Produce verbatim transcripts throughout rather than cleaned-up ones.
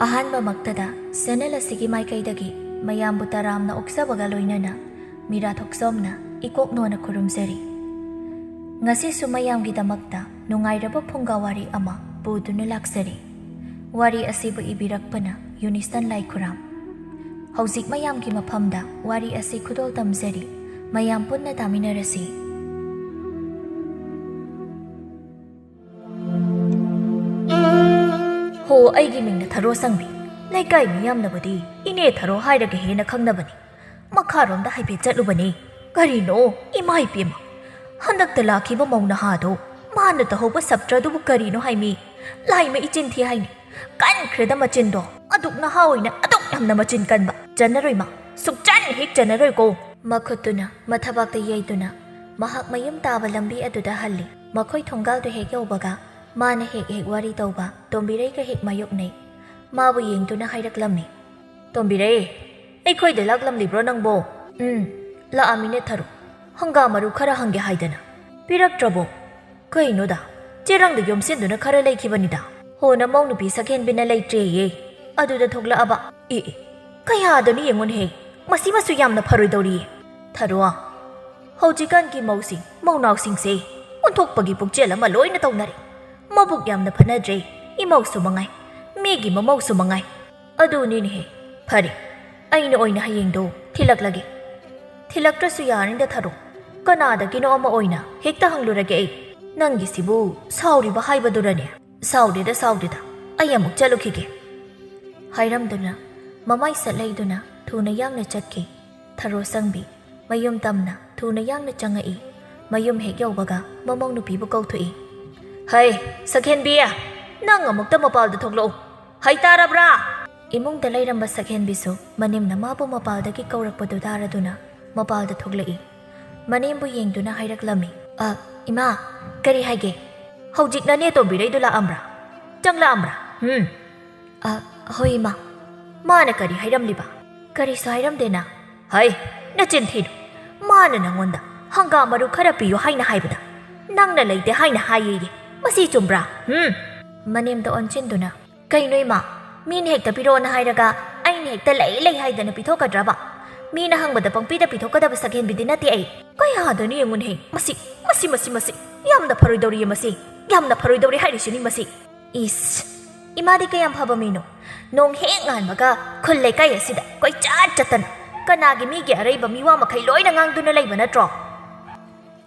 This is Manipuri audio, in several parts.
ꯑꯍꯥꯟꯕꯃꯛꯇꯗ ꯆꯦꯅꯦꯜ ꯑꯁꯤꯒꯤ ꯃꯥꯏꯀꯩꯗꯒꯤ ꯃꯌꯥꯝꯕꯨ ꯇꯔꯥꯝꯅ ꯑꯣꯛꯆꯕꯒ ꯂꯣꯏꯅꯅ ꯃꯤꯔꯥ ꯊꯣꯛꯆꯣꯝꯅ ꯏꯀꯣꯛ ꯅꯣꯟꯅ ꯈꯨꯔꯨꯝꯖꯔꯤ꯫ ꯉꯁꯤꯁꯨ ꯃꯌꯥꯝꯒꯤꯗꯃꯛꯇ ꯅꯨꯡꯉꯥꯏꯔꯕ ꯐꯨꯡꯒꯥ ꯋꯥꯔꯤ ꯑꯃ ꯄꯨꯗꯨꯅ ꯂꯥꯛꯆꯔꯤ꯫ ꯋꯥꯔꯤ ꯑꯁꯤꯕꯨ ꯏꯕꯤꯔꯛꯄꯅ ꯌꯨꯅꯤꯁꯟ ꯂꯥꯏꯈꯨꯔꯥꯝ꯫ ꯍꯧꯖꯤꯛ ꯃꯌꯥꯝꯒꯤ ꯃꯐꯝꯗ ꯋꯥꯔꯤ ꯑꯁꯤ ꯈꯨꯗꯣꯜ ꯇꯝꯖꯔꯤ꯫ ꯃꯌꯥꯝ ꯄꯨꯟꯅ ꯇꯥꯃꯤꯟꯅꯔꯁꯤ꯫ ꯍꯣ, ꯑꯩꯒꯤ ꯃꯤꯡꯅ ꯊꯔꯣ ꯁꯪꯕꯤ꯫ ꯂꯩꯀꯥꯏ ꯃꯤꯌꯥꯝꯅꯕꯨꯗꯤ ꯏꯅꯦ ꯊꯔꯣ ꯍꯥꯏꯔꯒ ꯍꯦꯟꯅ ꯈꯪꯅꯕꯅꯤ꯫ ꯃꯈꯥꯔꯣꯝꯗ ꯍꯥꯏꯐꯦꯠ ꯆꯠꯂꯨꯕꯅꯤ꯫ ꯀꯔꯤꯅꯣ, ꯏꯃꯥ ꯏꯄꯦꯝꯃ! ꯍꯟꯗꯛꯇ ꯂꯥꯛꯈꯤꯕ ꯃꯧ ꯅꯍꯥꯗꯣ, ꯃꯥꯅ ꯇꯧꯍꯧꯕ ꯁꯞꯇ꯭ꯔꯗꯨꯕꯨ ꯀꯔꯤꯅꯣ ꯍꯥꯏꯃꯤ? ꯂꯥꯏꯃ ꯏꯆꯤꯟ ꯊꯤ ꯍꯥꯏꯅꯤ꯫ ꯀꯟꯈ꯭ꯔꯦꯗ ꯃꯆꯤꯟꯗꯣ꯫ ꯑꯗꯨꯛ ꯅꯍꯥ ꯑꯣꯏꯅ ꯑꯗꯨꯛ ꯌꯥꯝꯅ ꯃꯆꯤꯟ ꯀꯟꯕ꯫ ꯆꯟꯅꯔꯣꯏ ꯃꯥ, ꯁꯨꯛꯆꯟ ꯍꯦꯛ ꯆꯟꯅꯔꯣꯏꯀꯣ꯫ ꯃꯈꯨꯠꯇꯨꯅ ꯃꯊꯕꯥꯛꯇ ꯌꯩꯗꯨꯅ ꯃꯍꯥꯛ ꯃꯌꯨꯝ ꯇꯥꯕ ꯂꯝꯕꯤ ꯑꯗꯨꯗ ꯍꯜꯂꯤ꯫ ꯃꯈꯣꯏ ꯊꯣꯡꯒꯥꯜꯗꯨ ꯍꯦꯛ ꯌꯧꯕꯒ ꯃꯥꯅ ꯍꯦꯛ ꯍꯦꯛ ꯋꯥꯔꯤ ꯇꯧꯕ ꯇꯣꯝꯕꯤꯔꯩꯒ ꯍꯦꯛ ꯃꯥꯌꯣꯛꯅꯩ꯫ ꯃꯥꯕꯨ ꯌꯦꯡꯗꯨꯅ ꯍꯥꯏꯔꯛꯂꯝꯃꯤ꯫ "ꯇꯣꯝꯕꯤꯔꯩ, ꯑꯩꯈꯣꯏꯗ ꯂꯥꯛꯂꯝꯂꯤꯕ꯭ꯔꯣ ꯅꯪꯕꯣ?" "ꯎꯝ, ꯂꯥꯛꯑꯝꯃꯤꯅꯦ ꯊꯔꯣ꯫ ꯍꯪꯒꯥꯝ ꯃꯔꯨ ꯈꯔ ꯍꯪꯒꯦ ꯍꯥꯏꯗꯅ꯫ ꯄꯤꯔꯛꯇ꯭ꯔꯕꯣ?" "ꯀꯩꯅꯣꯗ, ꯆꯦꯔꯪꯗ ꯌꯣꯝꯁꯤꯟꯗꯨꯅ ꯈꯔ ꯂꯩꯈꯤꯕꯅꯤꯗ꯫ ꯍꯣ, ꯅꯃꯧ ꯅꯨꯄꯤ ꯁꯛꯍꯦꯟꯕꯤꯅ ꯂꯩꯇ꯭ꯔꯦꯌꯦ꯫ ꯑꯗꯨꯗ ꯊꯣꯛꯂꯛꯑꯕ꯫ ꯑꯦ, ꯑꯦ, ꯀꯌꯥꯗꯅꯤ ꯌꯦꯡꯉꯨꯅꯦꯍꯦ꯫ ꯃꯁꯤꯃꯁꯨ ꯌꯥꯝꯅ ꯐꯔꯣꯏꯗꯧꯔꯤꯌꯦ꯫ ꯊꯔꯣ, ꯍꯧꯖꯤꯛꯀꯥꯟꯒꯤ ꯃꯧꯁꯤꯡ, ꯃꯧꯅꯥꯎꯁꯤꯡꯁꯦ ꯑꯣꯟꯊꯣꯛꯄꯒꯤ ꯄꯨꯛꯆꯦꯜ ꯑꯃ ꯂꯣꯏꯅ ꯇꯧꯅꯔꯦ꯫ ꯃꯕꯨꯛ ꯌꯥꯝꯅ ꯐꯅꯗ꯭ꯔꯦ꯫ ꯏꯃꯧꯁꯨ ꯃꯉꯥꯏ, ꯃꯤꯒꯤ ꯃꯃꯧꯁꯨ ꯃꯉꯥꯏ꯫ ꯑꯗꯨꯅꯤꯅꯦꯍꯦ꯫ ꯐꯔꯦ, ꯑꯩꯅ ꯑꯣꯏꯅ ꯍꯌꯦꯡꯗꯣ ꯊꯤꯜꯂꯛꯂꯒꯦ꯫" "ꯊꯤꯜꯂꯛꯇ꯭ꯔꯁꯨ ꯌꯥꯔꯅꯤꯗ ꯊꯔꯣ꯫ ꯀꯅꯥꯗꯒꯤꯅꯣ ꯑꯃ ꯑꯣꯏꯅ ꯍꯦꯛꯇ ꯍꯪꯂꯨꯔꯒꯦ ꯑꯩ꯫ ꯅꯪꯒꯤꯁꯤꯕꯨ ꯁꯥꯎꯔꯤꯕ ꯍꯥꯏꯕꯗꯨꯔꯅꯦ?" "ꯁꯥꯎꯗꯦꯗ, ꯁꯥꯎꯗꯦꯗ꯫ ꯑꯩ ꯑꯃꯨꯛ ꯆꯠꯂꯨꯈꯤꯒꯦ꯫" ꯍꯥꯏꯔꯝꯗꯨꯅ ꯃꯃꯥꯏ ꯁꯠꯂꯩꯗꯨꯅ ꯊꯨꯅ ꯌꯥꯡꯅ ꯆꯠꯈꯤ꯫ ꯊꯔꯣ ꯁꯪꯕꯤ ꯃꯌꯨꯝ ꯇꯝꯅ ꯊꯨꯅ ꯌꯥꯡꯅ ꯆꯪꯉꯛꯏ꯫ ꯃꯌꯨꯝ ꯍꯦꯛ ꯌꯧꯕꯒ ꯃꯃꯧ ꯅꯨꯄꯤꯕꯨ ꯀꯧꯊꯣꯛꯏ꯫ "ꯍꯩ, ꯁꯛꯍꯦꯟꯕꯤ, ꯅꯪ ꯑꯃꯨꯛꯇ ꯃꯄꯥꯜꯗ ꯊꯣꯛꯂꯛꯎ꯫ ꯍꯩꯇꯥꯔꯕ꯭ꯔꯥ?" ꯏꯃꯨꯡꯗ ꯂꯩꯔꯝꯕ ꯁꯛꯍꯦꯟꯕꯤꯁꯨ ꯃꯅꯦꯝꯅ ꯃꯥꯕꯨ ꯃꯄꯥꯜꯗꯒꯤ ꯀꯧꯔꯛꯄꯗꯨ ꯇꯥꯔꯗꯨꯅ ꯃꯄꯥꯜꯗ ꯊꯣꯛꯂꯛꯏ꯫ ꯃꯅꯦꯝꯕꯨ ꯌꯦꯡꯗꯨꯅ ꯍꯥꯏꯔꯛꯂꯝꯃꯤ꯫ "ꯑ, ꯏꯃꯥ, ꯀꯔꯤ ꯍꯥꯏꯒꯦ?" "ꯍꯧꯖꯤꯛ ꯅꯅꯦ ꯇꯣꯝꯕꯤꯔꯩꯗꯨ ꯂꯥꯛꯑꯝꯕ꯭ꯔꯥ? ꯆꯪꯂꯛꯑꯝꯕ꯭ꯔꯥ?" "ꯎꯝ꯫ ꯑ, ꯍꯣꯏ, ꯏꯃꯥ꯫" "ꯃꯥꯅ ꯀꯔꯤ ꯍꯥꯏꯔꯝꯂꯤꯕ?" "ꯀꯔꯤꯁꯨ ꯍꯥꯏꯔꯝꯗꯦꯅ꯫" "ꯍꯩ, ꯅꯆꯤꯟ ꯊꯤꯅꯨ꯫ ꯃꯥꯅ ꯅꯪꯉꯣꯟꯗ ꯍꯪꯒꯥꯝ ꯃꯔꯨ ꯈꯔ ꯄꯤꯌꯨ ꯍꯥꯏꯅ ꯍꯥꯏꯕꯗ ꯅꯪꯅ ꯂꯩꯇꯦ ꯍꯥꯏꯅ ꯍꯥꯏꯌꯦꯌꯦ꯫ ꯃꯁꯤ ꯆꯨꯝꯕ꯭ꯔꯥ?" "ꯎꯝ꯫" ꯃꯅꯦꯝꯗ ꯑꯣꯟꯁꯤꯟꯗꯨꯅ, "ꯀꯩꯅꯣ ꯏꯃꯥ, ꯃꯤꯅ ꯍꯦꯛꯇ ꯄꯤꯔꯛꯑꯣꯅ ꯍꯥꯏꯔꯒ ꯑꯩꯅ ꯍꯦꯛꯇ ꯂꯩ ꯂꯩ ꯍꯥꯏꯗꯅ ꯄꯤꯊꯣꯛꯀꯗ꯭ꯔꯕ? ꯃꯤꯅ ꯍꯪꯕꯗ ꯄꯪꯄꯤꯗ ꯄꯤꯊꯣꯛꯀꯗꯕ ꯁꯛꯍꯦꯟꯕꯤꯗꯤ ꯅꯠꯇꯦ ꯑꯩ꯫ ꯀꯌꯥꯗꯅꯤ ꯌꯦꯡꯉꯨꯅꯦꯍꯦ, ꯃꯁꯤ, ꯃꯁꯤ, ꯃꯁꯤ, ꯃꯁꯤ꯫ ꯌꯥꯝꯅ ꯐꯔꯣꯏꯗꯧꯔꯤꯌꯦ ꯃꯁꯤ꯫ ꯌꯥꯝꯅ ꯐꯔꯣꯏꯗꯧꯔꯤ ꯍꯥꯏꯔꯤꯁꯤꯅꯤ ꯃꯁꯤ꯫ ꯏꯁ, ꯏꯃꯥꯗꯤ ꯀꯌꯥꯝ ꯐꯕ ꯃꯤꯅꯣ? ꯅꯣꯡ ꯍꯦꯛ ꯉꯥꯟꯕꯒ ꯈꯨꯜ ꯂꯩꯀꯥꯏ ꯑꯁꯤꯗ ꯀꯣꯏꯆꯠ ꯆꯠꯇꯅ ꯀꯅꯥꯒꯤ ꯃꯤꯒꯤ ꯑꯔꯩꯕ ꯃꯤꯋꯥ ꯃꯈꯩ ꯂꯣꯏꯅ ꯉꯥꯡꯗꯨꯅ ꯂꯩꯕ ꯅꯠꯇ꯭ꯔꯣ?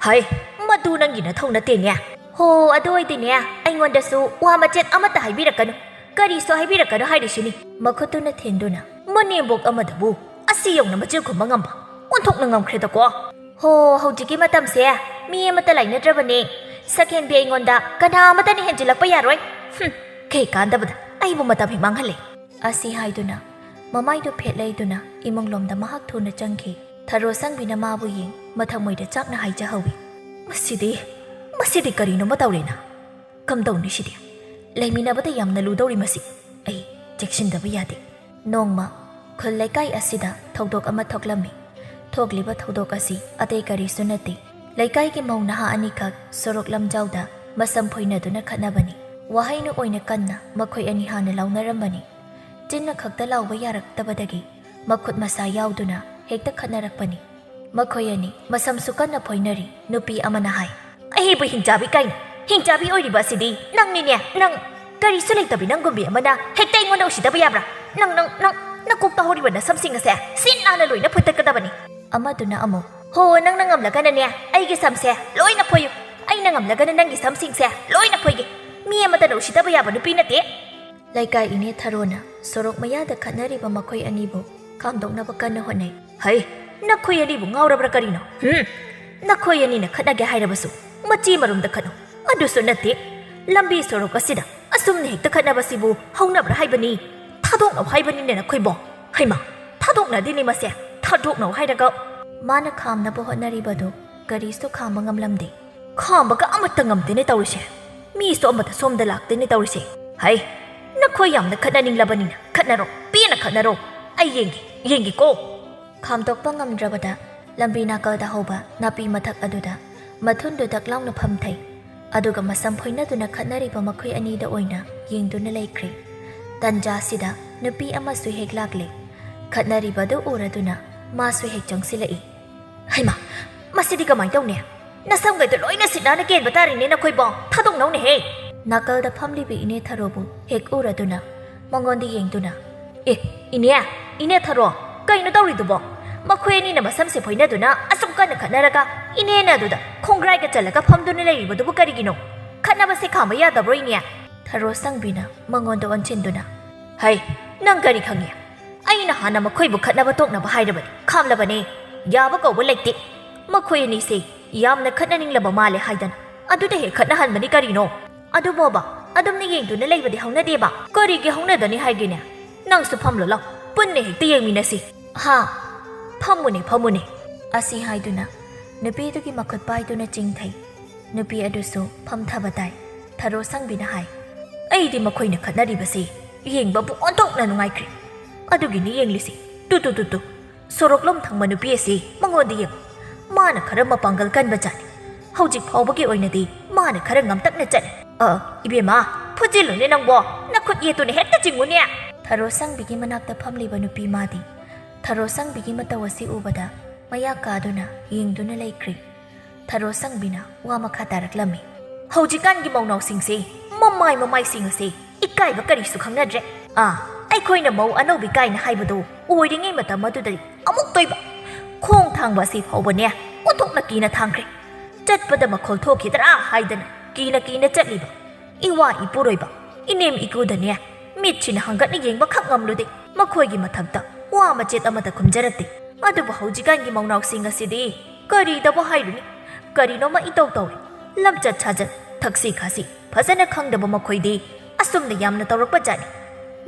ꯍꯩ, ꯃꯗꯨ ꯅꯪꯒꯤ ꯅꯊꯧ ꯅꯠꯇꯦꯅꯦ꯫ ꯍꯣ, ꯑꯗꯨ ꯑꯣꯏꯗꯤꯅꯦ, ꯑꯩꯉꯣꯟꯗꯁꯨ ꯋꯥ ꯃꯆꯦꯠ ꯑꯃꯠꯇ ꯍꯥꯏꯕꯤꯔꯛꯀꯅꯨ, ꯀꯔꯤꯁꯨ ꯍꯥꯏꯕꯤꯔꯛꯀꯅꯨ ꯍꯥꯏꯔꯤꯁꯤꯅꯤ꯫ ꯃꯈꯨꯠꯇꯨꯅ ꯊꯦꯟꯗꯨꯅ, ꯃꯅꯦꯝꯕꯣꯛ ꯑꯃꯗꯕꯨ ꯑꯁꯤ ꯌꯧꯅ ꯃꯆꯤꯟ ꯈꯨꯝꯕ ꯉꯝꯕ? ꯑꯣꯟꯊꯣꯛꯅ ꯉꯝꯈ꯭ꯔꯦꯗꯀꯣ꯫ ꯍꯣ, ꯍꯧꯖꯤꯛꯀꯤ ꯃꯇꯝꯁꯦ ꯃꯤ ꯑꯃꯠꯇ ꯂꯩꯅꯗ꯭ꯔꯕꯅꯦ꯫ ꯁꯛꯍꯦꯟꯕꯤ ꯑꯩꯉꯣꯟꯗ ꯀꯅꯥ ꯑꯃꯠꯇꯅ ꯍꯦꯟꯖꯤꯜꯂꯛꯄ ꯌꯥꯔꯣꯏ꯫ ꯍꯨꯝ, ꯀꯩ ꯀꯥꯟꯗꯕꯗ ꯑꯩꯕꯨ ꯃꯇꯝ ꯍꯦꯛ ꯃꯥꯡꯍꯜꯂꯦ꯫ ꯑꯁꯤ ꯍꯥꯏꯗꯨꯅ ꯃꯃꯥꯏꯗꯨ ꯐꯦꯠꯂꯩꯗꯨꯅ ꯏꯃꯨꯡꯂꯣꯝꯗ ꯃꯍꯥꯛ ꯊꯨꯅ ꯆꯪꯈꯤ꯫ ꯊꯔꯣ ꯁꯪꯕꯤꯅ ꯃꯥꯕꯨ ꯌꯦꯡ ꯃꯊꯃꯣꯏꯗ ꯆꯥꯛꯅ ꯍꯥꯏꯖꯍꯧꯏ꯫ "ꯃꯁꯤꯗꯤ, ꯃꯁꯤꯗꯤ ꯀꯔꯤꯅꯣꯃ ꯇꯧꯔꯦꯅ꯫ ꯀꯝꯗꯧꯅꯤ ꯁꯤꯗꯤ? ꯂꯩꯃꯤꯟꯅꯕꯗ ꯌꯥꯝꯅ ꯂꯨꯗꯧꯔꯤ ꯃꯁꯤ꯫ ꯑꯩ ꯆꯦꯛꯁꯤꯟꯗꯕ ꯌꯥꯗꯦ"꯫ ꯅꯣꯡꯃ ꯈꯨꯜ ꯂꯩꯀꯥꯏ ꯑꯁꯤꯗ ꯊꯧꯗꯣꯛ ꯑꯃ ꯊꯣꯛꯂꯝꯃꯤ꯫ ꯊꯣꯛꯂꯤꯕ ꯊꯧꯗꯣꯛ ꯑꯁꯤ ꯑꯇꯩ ꯀꯔꯤꯁꯨ ꯅꯠꯇꯦ꯫ ꯂꯩꯀꯥꯏꯒꯤ ꯃꯧ ꯅꯍꯥ ꯑꯅꯤꯈꯛ ꯁꯣꯔꯣꯛ ꯂꯝꯖꯥꯎꯗ ꯃꯁꯝ ꯐꯣꯏꯅꯗꯨꯅ ꯈꯠꯅꯕꯅꯤ꯫ ꯋꯥꯍꯩꯅ ꯑꯣꯏꯅ ꯀꯟꯅ ꯃꯈꯣꯏ ꯑꯅꯤ ꯍꯥꯟꯅ ꯂꯥꯎꯅꯔꯝꯕꯅꯤ꯫ ꯆꯤꯟꯅ ꯈꯛꯇ ꯂꯥꯎꯕ ꯌꯥꯔꯛꯇꯕꯗꯒꯤ ꯃꯈꯨꯠ ꯃꯁꯥ ꯌꯥꯎꯗꯨꯅ ꯍꯦꯛꯇ ꯈꯠꯅꯔꯛꯄꯅꯤ꯫ ꯃꯈꯣꯏ ꯑꯅꯤ ꯃꯁꯝꯁꯨ ꯀꯟꯅ ꯐꯣꯏꯅꯔꯤ꯫ ꯅꯨꯄꯤ ꯑꯃꯅ ꯍꯥꯏ, "ꯑꯩꯕꯨ ꯍꯤꯡꯆꯥꯕꯤ ꯀꯥꯏꯅ, ꯍꯤꯡꯆꯥꯕꯤ ꯑꯣꯏꯔꯤꯕ ꯑꯁꯤꯗꯤ ꯅꯪꯅꯤꯅꯦ, ꯅꯪ! ꯀꯔꯤꯁꯨ ꯂꯩꯇꯕꯤ ꯅꯪꯒꯨꯝꯕꯤ ꯑꯃꯅ ꯍꯦꯛꯇ ꯑꯩꯉꯣꯟꯗ ꯎꯁꯤꯠꯇꯕ ꯌꯥꯕ꯭ꯔꯥ? ꯅꯪ, ꯅꯪ, ꯅꯪ, ꯅꯀꯣꯛꯇ ꯍꯧꯔꯤꯕ ꯅꯁꯝꯁꯤꯡ ꯑꯁꯦ ꯁꯤꯠ ꯅꯥꯟꯅ ꯂꯣꯏꯅ ꯐꯣꯏꯇꯠꯀꯗꯕꯅꯤ"꯫ ꯑꯃꯗꯨꯅ ꯑꯃꯨꯛ, "ꯍꯣ, ꯅꯪꯅ ꯉꯝꯂꯒꯅꯅꯦ ꯑꯩꯒꯤ ꯁꯝꯁꯦ ꯂꯣꯏꯅ ꯐꯣꯏꯌꯨ, ꯑꯩꯅ ꯉꯝꯂꯒꯅ ꯅꯪꯒꯤ ꯁꯝꯁꯤꯡꯁꯦ ꯂꯣꯏꯅ ꯐꯣꯏꯒꯦ꯫ ꯃꯤ ꯑꯃꯠꯇꯅ ꯎꯁꯤꯠꯇꯕ ꯌꯥꯕ ꯅꯨꯄꯤ ꯅꯠꯇꯦ"꯫ ꯂꯩꯀꯥꯏ ꯏꯅꯦ ꯊꯔꯣꯅ ꯁꯣꯔꯣꯛ ꯃꯌꯥꯗ ꯈꯠꯅꯔꯤꯕ ꯃꯈꯣꯏ ꯑꯅꯤꯕꯨ ꯈꯥꯝꯗꯣꯛꯅꯕ ꯀꯟꯅ ꯍꯣꯠꯅꯩ꯫ "ꯍꯩ, ꯅꯈꯣꯏ ꯑꯅꯤꯕꯨ ꯉꯥꯎꯔꯕ꯭ꯔꯥ ꯀꯔꯤꯅꯣ? ꯍꯨꯝ? ꯅꯈꯣꯏ ꯑꯅꯤꯅ ꯈꯠꯅꯒꯦ ꯍꯥꯏꯔꯕꯁꯨ ꯃꯆꯤ ꯃꯔꯨꯝꯗ ꯈꯠꯅꯧ꯫ ꯑꯗꯨꯁꯨ ꯅꯠꯇꯦ, ꯂꯝꯕꯤ ꯁꯣꯔꯣꯛ ꯑꯁꯤꯗ ꯑꯁꯨꯝꯅ ꯍꯦꯛꯇ ꯈꯠꯅꯕꯁꯤꯕꯨ ꯍꯧꯅꯕ꯭ꯔꯥ ꯍꯥꯏꯕꯅꯤ? ꯊꯥꯗꯣꯛꯅꯧ ꯍꯥꯏꯕꯅꯤꯅꯦ ꯅꯈꯣꯏꯕꯣ꯫ ꯍꯩꯃꯥ, ꯊꯥꯗꯣꯛꯅꯗꯦꯅꯦ ꯃꯁꯦ, ꯊꯥꯗꯣꯛꯅꯧ ꯍꯥꯏꯔꯒ"꯫ ꯃꯥꯅ ꯈꯥꯝꯅꯕ ꯍꯣꯠꯅꯔꯤꯕꯗꯨ ꯀꯔꯤꯁꯨ ꯈꯥꯝꯕ ꯉꯝꯂꯝꯗꯦ꯫ "ꯈꯥꯝꯕꯒ ꯑꯃꯠꯇ ꯉꯝꯗꯦꯅꯦ ꯇꯧꯔꯤꯁꯦ꯫ ꯃꯤꯁꯨ ꯑꯃꯠꯇ ꯁꯣꯝꯗ ꯂꯥꯛꯇꯦꯅꯦ ꯇꯧꯔꯤꯁꯦ꯫ ꯍꯩ, ꯅꯈꯣꯏ ꯌꯥꯝꯅ ꯈꯠꯅꯅꯤꯡꯂꯕꯅꯤꯅ ꯈꯠꯅꯔꯣ, ꯄꯦꯟꯅ ꯈꯠꯅꯔꯣ꯫ ꯑꯩ ꯌꯦꯡꯒꯦ, ꯌꯦꯡꯒꯦꯀꯣ"꯫ ꯈꯥꯝꯗꯣꯛꯄ ꯉꯝꯗ꯭ꯔꯕꯗ ꯂꯝꯕꯤ ꯅꯥꯀꯜꯗ ꯍꯧꯕ ꯅꯥꯄꯤ ꯃꯊꯛ ꯑꯗꯨꯗ ꯃꯊꯨꯟꯗꯨ ꯗꯛ ꯂꯥꯎꯅ ꯐꯝꯊꯩ꯫ ꯑꯗꯨꯒ ꯃꯁꯝ ꯐꯣꯏꯅꯗꯨꯅ ꯈꯠꯅꯔꯤꯕ ꯃꯈꯣꯏ ꯑꯅꯤꯗ ꯑꯣꯏꯅ ꯌꯦꯡꯗꯨꯅ ꯂꯩꯈ꯭ꯔꯦ꯫ ꯇꯟꯖꯥꯁꯤꯗ ꯅꯨꯄꯤ ꯑꯃꯁꯨ ꯍꯦꯛ ꯂꯥꯛꯂꯦ꯫ ꯈꯠꯅꯔꯤꯕꯗꯨ ꯎꯔꯗꯨꯅ ꯃꯥꯁꯨ ꯍꯦꯛ ꯆꯪꯁꯤꯜꯂꯛꯏ꯫ "ꯍꯩꯃꯥ, ꯃꯁꯤꯗꯤ ꯀꯃꯥꯏꯅ ꯇꯧꯅꯤ? ꯅꯁꯝꯒꯩꯗꯣ ꯂꯣꯏꯅ ꯁꯤꯠ ꯅꯥꯟꯅ ꯀꯦꯟꯕ ꯇꯥꯔꯦꯅꯦ ꯅꯈꯣꯏꯕꯣ꯫ ꯊꯥꯗꯣꯛꯅꯧꯅꯦꯍꯦ!" ꯅꯥꯀꯜꯗ ꯐꯝꯂꯤꯕꯤ ꯏꯅꯦ ꯊꯔꯣꯕꯨ ꯍꯦꯛ ꯎꯔꯗꯨꯅ ꯃꯉꯣꯟꯗ ꯌꯦꯡꯗꯨꯅ, "ꯑꯦ, ꯏꯅꯦ, ꯏꯅꯦ ꯊꯔꯣ, ꯀꯩꯅꯣ ꯇꯧꯔꯤꯗꯨꯕꯣ? ꯃꯈꯣꯏ ꯑꯅꯤꯅ ꯃꯁꯝꯁꯦ ꯐꯣꯏꯅꯗꯨꯅ ꯑꯁꯨꯛ ꯀꯟꯅ ꯈꯠꯅꯔꯒ ꯏꯅꯦꯅ ꯑꯗꯨꯗ ꯈꯣꯡꯒ꯭ꯔꯥꯏꯒ ꯆꯜꯂꯒ ꯐꯝꯗꯨꯅ ꯂꯩꯔꯤꯕꯗꯨꯕꯨ ꯀꯔꯤꯒꯤꯅꯣ? ꯈꯠꯅꯕꯁꯦ ꯈꯥꯝꯕ ꯌꯥꯗꯕ꯭ꯔꯣ, ꯏꯅꯦ?" ꯊꯔꯣ ꯁꯪꯕꯤꯅ ꯃꯉꯣꯟꯗ ꯑꯣꯟꯁꯤꯟꯗꯨꯅ, "ꯍꯩ, ꯅꯪ ꯀꯔꯤ ꯈꯪꯉꯤ? ꯑꯩꯅ ꯍꯥꯟꯅ ꯃꯈꯣꯏꯕꯨ ꯈꯠꯅꯕ ꯇꯣꯛꯅꯕ ꯍꯥꯏꯔꯕꯅꯤ, ꯈꯥꯝꯂꯕꯅꯤ꯫ ꯌꯥꯕ ꯀꯧꯕ ꯂꯩꯇꯦ꯫ ꯃꯈꯣꯏ ꯑꯅꯤꯁꯦ ꯌꯥꯝꯅ ꯈꯠꯅꯅꯤꯡꯂꯕ ꯃꯥꯜꯂꯦ ꯍꯥꯏꯗꯅ ꯑꯗꯨꯗ ꯍꯦꯛ ꯈꯠꯅꯍꯟꯕꯅꯤ ꯀꯔꯤꯅꯣ? ꯑꯗꯨꯕꯣꯕ, ꯑꯗꯨꯝꯅ ꯌꯦꯡꯗꯨꯅ ꯂꯩꯕꯗꯤ ꯍꯧꯅꯗꯦꯕ꯫ ꯀꯔꯤꯒꯤ ꯍꯧꯅꯗꯅꯤ ꯍꯥꯏꯒꯦꯅꯦ? ꯅꯪꯁꯨ ꯐꯝꯂꯣ ꯂꯥꯎ, ꯄꯨꯟꯅ ꯍꯦꯛꯇ ꯌꯦꯡꯃꯤꯟꯅꯁꯤ꯫" "ꯍꯥ, ꯐꯝꯃꯨꯅꯦ, ꯐꯝꯃꯨꯅꯦ꯫" ꯑꯁꯤ ꯍꯥꯏꯗꯨꯅ ꯅꯨꯄꯤꯗꯨꯒꯤ ꯃꯈꯨꯠ ꯄꯥꯏꯗꯨꯅ ꯆꯤꯡꯊꯩ꯫ ꯅꯨꯄꯤ ꯑꯗꯨꯁꯨ ꯐꯝꯊꯕ ꯇꯥꯏ꯫ ꯊꯔꯣ ꯁꯪꯕꯤꯅ ꯍꯥꯏ, "ꯑꯩꯗꯤ ꯃꯈꯣꯏꯅ ꯈꯠꯅꯔꯤꯕꯁꯤ ꯌꯦꯡꯕꯕꯨ ꯑꯣꯟꯊꯣꯛꯅ ꯅꯨꯡꯉꯥꯏꯈ꯭ꯔꯦ꯫ ꯑꯗꯨꯒꯤꯅꯤ ꯌꯦꯡꯂꯤꯁꯤ꯫ ꯇꯨ, ꯇꯨ, ꯇꯨ, ꯇꯨ꯫ ꯁꯣꯔꯣꯛꯂꯣꯝ ꯊꯪꯕ ꯅꯨꯄꯤ ꯑꯁꯤ ꯃꯉꯣꯟꯗ ꯌꯦꯡꯉꯨ꯫ ꯃꯥꯅ ꯈꯔ ꯃꯄꯥꯡꯒꯜ ꯀꯟꯕ ꯖꯥꯠꯅꯤ꯫ ꯍꯧꯖꯤꯛ ꯐꯥꯎꯕꯒꯤ ꯑꯣꯏꯅꯗꯤ ꯃꯥꯅ ꯈꯔ ꯉꯝꯇꯛꯅ ꯆꯠꯂꯤ꯫ ꯑ, ꯏꯕꯦꯝꯃ, ꯐꯨꯖꯤꯜꯂꯨꯅꯦ ꯅꯪꯕꯣ꯫ ꯅꯈꯨꯠ ꯌꯦꯠꯇꯨꯅ ꯍꯦꯛꯇ ꯆꯤꯡꯉꯨꯅꯦ꯫" ꯊꯔꯣ ꯁꯪꯕꯤꯒꯤ ꯃꯅꯥꯛꯇ ꯐꯝꯂꯤꯕ ꯅꯨꯄꯤ ꯃꯥꯗꯤ ꯊꯔꯣ ꯁꯪꯕꯤꯒꯤ ꯃꯇꯧ ꯑꯁꯤ ꯎꯕꯗ ꯃꯌꯥ ꯀꯥꯗꯨꯅ ꯌꯦꯡꯗꯨꯅ ꯂꯩꯈ꯭ꯔꯦ꯫ ꯊꯔꯣ ꯁꯪꯕꯤꯅ ꯋꯥ ꯃꯈꯥ ꯇꯥꯔꯛꯂꯝꯃꯤ꯫ "ꯍꯧꯖꯤꯛꯀꯥꯟꯒꯤ ꯃꯧꯅꯥꯎꯁꯤꯡꯁꯦ ꯃꯃꯥꯏ ꯃꯃꯥꯏꯁꯤꯡ ꯑꯁꯦ ꯏꯀꯥꯏꯕ ꯀꯔꯤꯁꯨ ꯈꯪꯅꯗ꯭ꯔꯦ꯫ ꯑꯥ, ꯑꯩꯈꯣꯏꯅ ꯃꯧ ꯑꯅꯧꯕꯤ ꯀꯥꯏꯅ ꯍꯥꯏꯕꯗꯣ ꯑꯣꯏꯔꯤꯉꯩ ꯃꯇꯝ ꯑꯗꯨꯗꯗꯤ ꯑꯃꯨꯛꯇꯣꯏꯕ ꯈꯣꯡ ꯊꯥꯡꯕ ꯑꯁꯤ ꯐꯥꯎꯕꯅꯦ ꯑꯣꯟꯊꯣꯛꯅ ꯀꯤꯅ ꯊꯥꯡꯈ꯭ꯔꯦ꯫ ꯆꯠꯄꯗ ꯃꯈꯣꯜ ꯊꯣꯛꯈꯤꯗ꯭ꯔꯥ ꯍꯥꯏꯗꯅ ꯀꯤꯅ ꯀꯤꯅ ꯆꯠꯂꯤꯕ ꯏꯋꯥ ꯏꯄꯨꯔꯣꯏꯕ, ꯏꯅꯦꯝ ꯏꯀꯨꯗꯅꯦ ꯃꯤꯠꯁꯤꯅ ꯍꯪꯒꯠꯅ ꯌꯦꯡꯕꯈꯛ ꯉꯝꯂꯨꯗꯦ꯫ ꯃꯈꯣꯏꯒꯤ ꯃꯊꯛꯇ ꯋꯥ ꯃꯆꯦꯠ ꯑꯃꯠꯇ ꯈꯨꯝꯖꯔꯛꯇꯦ꯫ ꯑꯗꯨꯕꯨ ꯍꯧꯖꯤꯛꯀꯥꯟꯒꯤ ꯃꯧꯅꯥꯎꯁꯤꯡ ꯑꯁꯤꯗꯤ ꯀꯔꯤꯗꯕꯨ ꯍꯥꯏꯔꯨꯅꯤ? ꯀꯔꯤꯅꯣꯃ ꯏꯇꯧ ꯇꯧꯔꯦ꯫ ꯂꯝꯆꯠ ꯁꯥꯖꯠ, ꯊꯛꯁꯤ ꯈꯥꯁꯤ ꯐꯖꯅ ꯈꯪꯗꯕ ꯃꯈꯣꯏꯗꯤ ꯑꯁꯨꯝꯅ ꯌꯥꯝꯅ ꯇꯧꯔꯛꯄ ꯖꯥꯠꯅꯤ꯫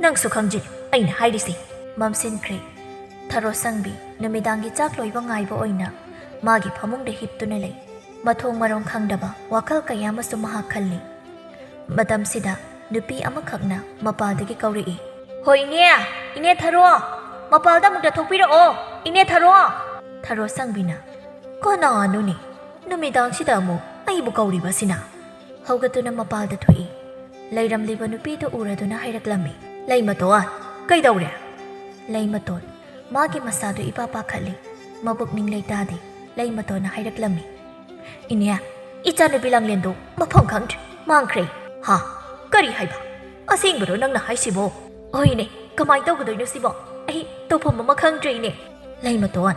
ꯅꯪꯁꯨ ꯈꯪꯖꯤꯜꯂꯨ ꯑꯩꯅ ꯍꯥꯏꯔꯤꯁꯦ꯫" ꯃꯝꯁꯤꯟꯈ꯭ꯔꯦ꯫ ꯊꯔꯣ ꯁꯪꯕꯤ ꯅꯨꯃꯤꯗꯥꯡꯒꯤ ꯆꯥꯛ ꯂꯣꯏꯕ ꯉꯥꯏꯕ ꯑꯣꯏꯅ ꯃꯥꯒꯤ ꯐꯃꯨꯡꯗ ꯍꯤꯞꯇꯨꯅ ꯂꯩ꯫ ꯃꯊꯣꯡ ꯃꯔꯣꯡ ꯈꯪꯗꯕ ꯋꯥꯈꯜ ꯀꯌꯥ ꯑꯃꯁꯨ ꯃꯍꯥꯛ ꯈꯜꯂꯤ꯫ ꯃꯇꯝꯁꯤꯗ ꯅꯨꯄꯤ ꯑꯃꯈꯛꯅ ꯃꯄꯥꯜꯗꯒꯤ ꯀꯧꯔꯛꯏ꯫ "ꯍꯣ ꯏꯅꯦ, ꯏꯅꯦ ꯊꯔꯣ, ꯃꯄꯥꯜꯗ ꯑꯃꯨꯛꯇ ꯊꯣꯛꯄꯤꯔꯛꯑꯣ, ꯏꯅꯦ ꯊꯔꯣ꯫" ꯊꯔꯣ ꯁꯪꯕꯤꯅ, "ꯀꯅꯥꯅꯣꯅꯦ ꯅꯨꯃꯤꯗꯥꯡꯁꯤꯗ ꯑꯃꯨꯛ ꯑꯩꯕꯨ ꯀꯧꯔꯤꯕꯁꯤꯅ?" ꯍꯧꯒꯠꯇꯨꯅ ꯃꯄꯥꯜꯗ ꯊꯣꯛꯏ꯫ ꯂꯩꯔꯝꯂꯤꯕ ꯅꯨꯄꯤꯗꯨ ꯎꯔꯗꯨꯅ ꯍꯥꯏꯔꯛꯂꯝꯃꯤ꯫ "ꯂꯩꯃꯇꯣꯟ, ꯀꯩꯗꯧꯔꯦ?" ꯂꯩꯃꯇꯣꯟ ꯃꯥꯒꯤ ꯃꯁꯥꯗꯨ ꯏꯄꯥ ꯄꯥꯈꯠꯂꯤ꯫ ꯃꯄꯨꯛꯅꯤꯡ ꯂꯩꯇꯥꯗꯦ꯫ ꯂꯩꯃꯇꯣꯟꯅ ꯍꯥꯏꯔꯛꯂꯝꯃꯤ, "ꯏꯅꯦ, ꯏꯆꯥꯅꯨꯄꯤ ꯂꯥꯡꯂꯦꯟꯗꯣ ꯃꯐꯝ ꯈꯪꯗ꯭ꯔꯦ, ꯃꯥꯡꯈ꯭ꯔꯦ꯫" "ꯍꯥ? ꯀꯔꯤ ꯍꯥꯏꯕ? ꯑꯁꯦꯡꯕꯔꯣ ꯅꯪꯅ ꯍꯥꯏꯁꯤꯕꯣ?" "ꯍꯣꯏꯅꯦ, ꯀꯃꯥꯏꯅ ꯇꯧꯒꯗꯣꯏꯅꯣ ꯁꯤꯕꯣ? ꯑꯩ ꯇꯧꯐꯝ ꯑꯃ ꯈꯪꯗ꯭ꯔꯦ, ꯏꯅꯦ꯫" "ꯂꯩꯃꯇꯣꯟ,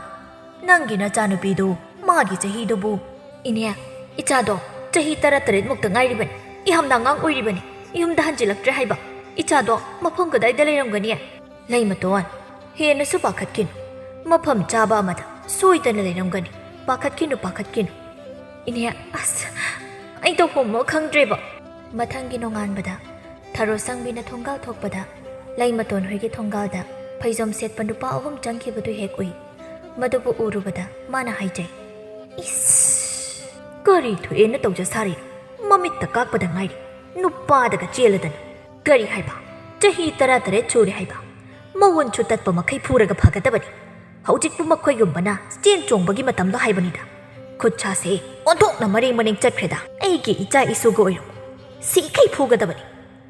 ꯅꯪꯒꯤ ꯅꯆꯥꯅꯨꯄꯤꯗꯨ ꯃꯥꯒꯤ ꯆꯍꯤꯗꯨꯕꯨ?" "ꯏꯅꯦ, ꯏꯆꯥꯗꯣ ꯆꯍꯤ ꯇꯔꯥꯇꯔꯦꯠ ꯃꯨꯛꯇ ꯉꯥꯏꯔꯤꯕꯅꯤ꯫ ꯌꯥꯝꯅ ꯑꯉꯥꯡ ꯑꯣꯏꯔꯤꯕꯅꯤ꯫ ꯌꯨꯝꯗ ꯍꯟꯖꯤꯜꯂꯛꯇ꯭ꯔꯦ ꯍꯥꯏꯕ꯫ ꯏꯆꯥꯗꯣ ꯃꯐꯝ ꯀꯗꯥꯏꯗ ꯂꯩꯔꯝꯒꯅꯤ?" "ꯂꯩꯃꯇꯣꯟ, ꯍꯦꯟꯅꯁꯨ ꯄꯥꯈꯠꯈꯤꯅꯨ꯫ ꯃꯐꯝ ꯆꯥꯕ ꯑꯃꯗ ꯁꯣꯏꯗꯅ ꯂꯩꯔꯝꯒꯅꯤ꯫ ꯄꯥꯈꯠꯈꯤꯅꯨ, ꯄꯥꯈꯠꯈꯤꯅꯨ꯫" "ꯏꯅꯦ, ꯑꯁ, ꯑꯩ ꯇꯧꯐꯝ ꯑꯃ ꯈꯪꯗ꯭ꯔꯦꯕ꯫" ꯃꯊꯪꯒꯤ ꯅꯣꯡꯉꯥꯟꯕꯗ ꯊꯔꯣ ꯁꯪꯕꯤꯅ ꯊꯣꯡꯒꯥꯜ ꯊꯣꯛꯄꯗ ꯂꯩꯃꯇꯣꯟ ꯍꯣꯏꯒꯤ ꯊꯣꯡꯒꯥꯜꯗ ꯐꯩꯖꯣꯝ ꯁꯦꯠꯄ ꯅꯨꯄꯥ ꯑꯍꯨꯝ ꯆꯪꯈꯤꯕꯗꯨ ꯍꯦꯛ ꯎꯏ꯫ ꯃꯗꯨꯕꯨ ꯎꯔꯨꯕꯗ ꯃꯥꯅ ꯍꯥꯏꯖꯩ, "ꯏꯁ! ꯀꯔꯤ ꯊꯣꯛꯑꯦꯅ ꯇꯧꯖ ꯁꯥꯔꯤꯅꯣ? ꯃꯃꯤꯠꯇ ꯀꯥꯛꯄꯗ ꯉꯥꯏꯔꯤ꯫ ꯅꯨꯄꯥꯗꯒ ꯆꯦꯜꯂꯗꯅ꯫ ꯀꯔꯤ ꯍꯥꯏꯕ? ꯆꯍꯤ ꯇꯔꯥꯇꯔꯦꯠ ꯁꯨꯔꯦ ꯍꯥꯏꯕ? ꯃꯋꯨꯟꯁꯨ ꯇꯠꯄ ꯃꯈꯩ ꯐꯨꯔꯒ ꯐꯒꯗꯕꯅꯤ꯫ ꯍꯧꯖꯤꯛꯄꯨ ꯃꯈꯣꯏꯒꯨꯝꯕꯅ ꯆꯦꯟ ꯆꯣꯡꯕꯒꯤ ꯃꯇꯝꯂꯣ ꯍꯥꯏꯕꯅꯤꯗ꯫ ꯈꯨꯠ ꯁꯥꯁꯦ ꯑꯣꯟꯊꯣꯛꯅ ꯃꯔꯦꯡ ꯃꯔꯦꯡ ꯆꯠꯈ꯭ꯔꯦꯗ꯫ ꯑꯩꯒꯤ ꯏꯆꯥ ꯏꯁꯨꯒ ꯑꯣꯏꯔꯝꯃꯣ꯫ ꯁꯤꯈꯩ ꯐꯨꯒꯗꯕꯅꯤ꯫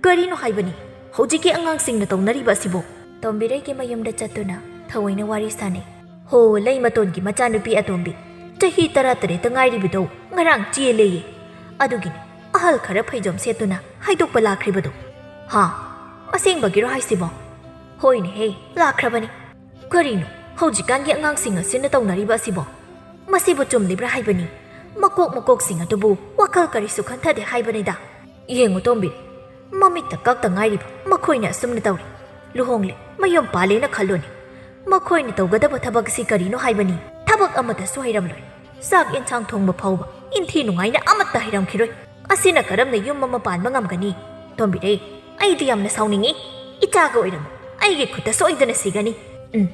ꯀꯔꯤꯅꯣ ꯍꯥꯏꯕꯅꯤ ꯍꯧꯖꯤꯛꯀꯤ ꯑꯉꯥꯡꯁꯤꯡꯅ ꯇꯧꯅꯔꯤꯕ ꯑꯁꯤꯕꯨ?" ꯇꯣꯝꯕꯤꯔꯩꯒꯤ ꯃꯌꯨꯝꯗ ꯆꯠꯇꯨꯅ ꯊꯑꯣꯏꯅ ꯋꯥꯔꯤ ꯁꯥꯅꯩ꯫ "ꯍꯣ, ꯂꯩꯃꯇꯣꯟꯒꯤ ꯃꯆꯥꯅꯨꯄꯤ ꯑꯇꯣꯝꯕꯤ, ꯆꯍꯤ ꯇꯔꯥꯇꯔꯦꯠꯇ ꯉꯥꯏꯔꯤꯕꯗꯣ ꯉꯔꯥꯡ ꯆꯦꯜꯂꯦꯌꯦ꯫ ꯑꯗꯨꯒꯤꯅꯤ ꯑꯍꯜ ꯈꯔ ꯐꯩꯖꯣꯝ ꯁꯦꯠꯇꯨꯅ ꯍꯥꯏꯗꯣꯛꯄ ꯂꯥꯛꯈ꯭ꯔꯤꯕꯗꯣ꯫" "ꯍꯥ? ꯑꯁꯦꯡꯕꯒꯤꯔꯣ ꯍꯥꯏꯁꯤꯕꯣ?" "ꯍꯣꯏꯅꯦꯍꯦ, ꯂꯥꯛꯈ꯭ꯔꯕꯅꯤ꯫ ꯀꯔꯤꯅꯣ ꯍꯧꯖꯤꯛꯀꯥꯟꯒꯤ ꯑꯉꯥꯡꯁꯤꯡ ꯑꯁꯤꯅ ꯇꯧꯅꯔꯤꯕ ꯑꯁꯤꯕꯣ? ꯃꯁꯤꯕꯨ ꯆꯨꯝꯂꯤꯕ꯭ꯔꯥ ꯍꯥꯏꯕꯅꯤ? ꯃꯀꯣꯛ ꯃꯀꯣꯛꯁꯤꯡ ꯑꯗꯨꯕꯨ ꯋꯥꯈꯜ ꯀꯔꯤꯁꯨ ꯈꯟꯊꯗꯦ ꯍꯥꯏꯕꯅꯤꯗ꯫ ꯌꯦꯡꯉꯨ ꯇꯣꯝꯕꯤ, ꯃꯃꯤꯠꯇ ꯀꯛꯇ ꯉꯥꯏꯔꯤꯕ ꯃꯈꯣꯏꯅ ꯑꯁꯨꯝꯅ ꯇꯧꯔꯤ꯫ ꯂꯨꯍꯣꯡꯂꯦ, ꯃꯌꯨꯝ ꯄꯥꯜꯂꯦꯅ ꯈꯜꯂꯨꯅꯦ꯫ ꯃꯈꯣꯏꯅ ꯇꯧꯒꯗꯕ ꯊꯕꯛ ꯑꯁꯤ ꯀꯔꯤꯅꯣ ꯍꯥꯏꯕꯅꯤ? ꯊꯕꯛ ꯑꯃꯠꯇꯁꯨ ꯍꯩꯔꯝꯂꯣꯏ꯫ ꯆꯥꯛ ꯌꯦꯟꯁꯥꯡ ꯊꯣꯡꯕ ꯐꯥꯎꯕ ꯏꯟꯊꯤ ꯅꯨꯡꯉꯥꯏꯅ ꯑꯃꯠꯇ ꯍꯩꯔꯝꯈꯤꯔꯣꯏ꯫ ꯑꯁꯤꯅ ꯀꯔꯝꯅ ꯌꯨꯝ ꯑꯃ ꯄꯥꯟꯕ ꯉꯝꯒꯅꯤ? ꯇꯣꯝꯕꯤꯔꯩ, ꯑꯩꯗꯤ ꯌꯥꯝꯅ ꯁꯥꯎꯅꯤꯡꯉꯤ꯫ ꯏꯆꯥꯒ ꯑꯣꯏꯔꯝꯃꯨ, ꯑꯩꯒꯤ ꯈꯨꯠꯇ ꯁꯣꯏꯗꯅ ꯁꯤꯒꯅꯤ꯫ ꯎꯝ,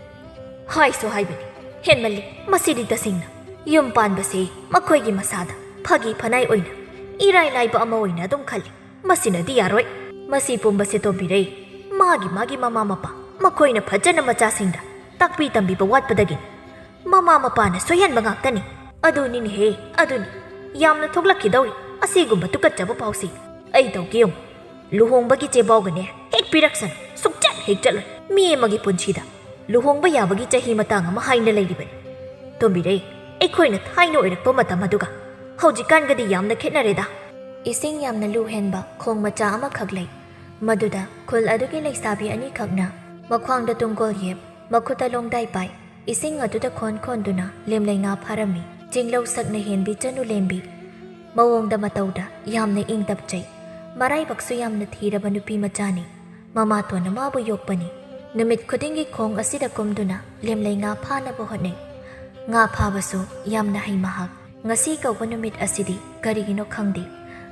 ꯍꯥꯏꯁꯨ ꯍꯥꯏꯕꯅꯤ, ꯍꯦꯟꯃꯜꯂꯤ꯫ ꯃꯁꯤꯗꯤ ꯇꯁꯦꯡꯅ ꯌꯨꯝ ꯄꯥꯟꯕꯁꯦ ꯃꯈꯣꯏꯒꯤ ꯃꯁꯥꯗ ꯐꯥꯒꯤ ꯐꯅꯥꯏ ꯑꯣꯏꯅ ꯏꯔꯥꯏ ꯂꯥꯏꯕ ꯑꯃ ꯑꯣꯏꯅ ꯑꯗꯨꯝ ꯈꯜꯂꯤ꯫ ꯃꯁꯤꯅꯗꯤ ꯌꯥꯔꯣꯏ꯫ ꯃꯁꯤ ꯄꯨꯝꯕꯁꯦ ꯇꯣꯝꯕꯤꯔꯩ, ꯃꯥꯒꯤ ꯃꯥꯒꯤ ꯃꯃꯥ ꯃꯄꯥ ꯃꯈꯣꯏꯅ ꯐꯖꯅ ꯃꯆꯥꯁꯤꯡꯗ ꯇꯥꯛꯄꯤ ꯇꯝꯕꯤꯕ ꯋꯥꯠꯄꯗꯒꯤꯅꯤ꯫ ꯃꯃꯥ ꯃꯄꯥꯅ ꯁꯣꯏꯍꯟꯕ ꯉꯥꯛꯇꯅꯤ꯫ ꯑꯗꯨꯅꯤꯅꯦꯍꯦ, ꯑꯗꯨꯅꯤ꯫ ꯌꯥꯝꯅ ꯊꯣꯛꯂꯛꯈꯤꯗꯧꯔꯤ ꯑꯁꯤꯒꯨꯝꯕ ꯇꯨꯀꯠꯆꯕ ꯄꯥꯎꯁꯤ꯫ ꯑꯩ ꯇꯧꯒꯦ ꯌꯦꯡꯉꯨ꯫ ꯂꯨꯍꯣꯡꯕꯒꯤ ꯆꯦꯕꯥꯎꯒꯅꯦ ꯍꯦꯛ ꯄꯤꯔꯛꯁꯅꯨ, ꯁꯨꯛꯆꯠ ꯍꯦꯛ ꯆꯠꯂꯣꯏ꯫ ꯃꯤ ꯑꯃꯒꯤ ꯄꯨꯟꯁꯤꯗ ꯂꯨꯍꯣꯡꯕ ꯌꯥꯕꯒꯤ ꯆꯍꯤ ꯃꯇꯥꯡ ꯑꯃ ꯍꯥꯏꯅ ꯂꯩꯔꯤꯕꯅꯤ꯫ ꯇꯣꯝꯕꯤꯔꯩ, ꯑꯩꯈꯣꯏꯅ ꯊꯥꯏꯅ ꯑꯣꯏꯔꯛꯄ ꯃꯇꯝ ꯑꯗꯨꯒ ꯍꯧꯖꯤꯛꯀꯥꯟꯒꯗꯤ ꯌꯥꯝꯅ ꯈꯦꯠꯅꯔꯦꯗ꯫ ꯏꯁꯤꯡ ꯌꯥꯝꯅ ꯂꯨ ꯍꯦꯟꯕ ꯈꯣꯡ ꯃꯆꯥ ꯑꯃꯈꯛ ꯂꯩ꯫ ꯃꯗꯨꯗ ꯈꯨꯜ ꯑꯗꯨꯒꯤ ꯂꯩꯁꯥꯕꯤ ꯑꯅꯤꯈꯛꯅ ꯃꯈ꯭ꯋꯥꯡꯗ ꯇꯨꯡꯒꯣꯜ ꯌꯦꯞ, ꯃꯈꯨꯠꯇ ꯂꯣꯡꯗꯥꯏ ꯄꯥꯏ, ꯏꯁꯤꯡ ꯑꯗꯨꯗ ꯈꯣꯟ ꯈꯣꯟꯗꯨꯅ ꯂꯦꯝꯂꯩ ꯉꯥ ꯐꯥꯔꯝꯃꯤ꯫ ꯆꯤꯡꯂꯧ ꯁꯛꯅ ꯍꯦꯟꯕꯤ ꯆꯅꯨ ꯂꯦꯝꯕꯤ, ꯃꯑꯣꯡꯗ ꯃꯇꯧꯗ ꯌꯥꯝꯅ ꯏꯪ ꯇꯞꯆꯩ꯫ ꯃꯔꯥꯏꯕꯛꯁꯨ ꯌꯥꯝꯅ ꯊꯤꯔꯕ ꯅꯨꯄꯤ ꯃꯆꯥꯅꯤ꯫ ꯃꯃꯥꯇꯣꯟꯅ ꯃꯥꯕꯨ ꯌꯣꯛꯄꯅꯤ꯫ ꯅꯨꯃꯤꯠ ꯈꯨꯗꯤꯡꯒꯤ ꯈꯣꯡ ꯑꯁꯤꯗ ꯀꯨꯝꯗꯨꯅ ꯂꯦꯝꯂꯩ ꯉꯥ ꯐꯥꯅꯕ ꯍꯣꯠꯅꯩ꯫ ꯉꯥ ꯐꯥꯕꯁꯨ ꯌꯥꯝꯅ ꯍꯩ ꯃꯍꯥꯛ꯫ ꯉꯁꯤ ꯀꯧꯕ ꯅꯨꯃꯤꯠ ꯑꯁꯤꯗꯤ ꯀꯔꯤꯒꯤꯅꯣ ꯈꯪꯗꯦ,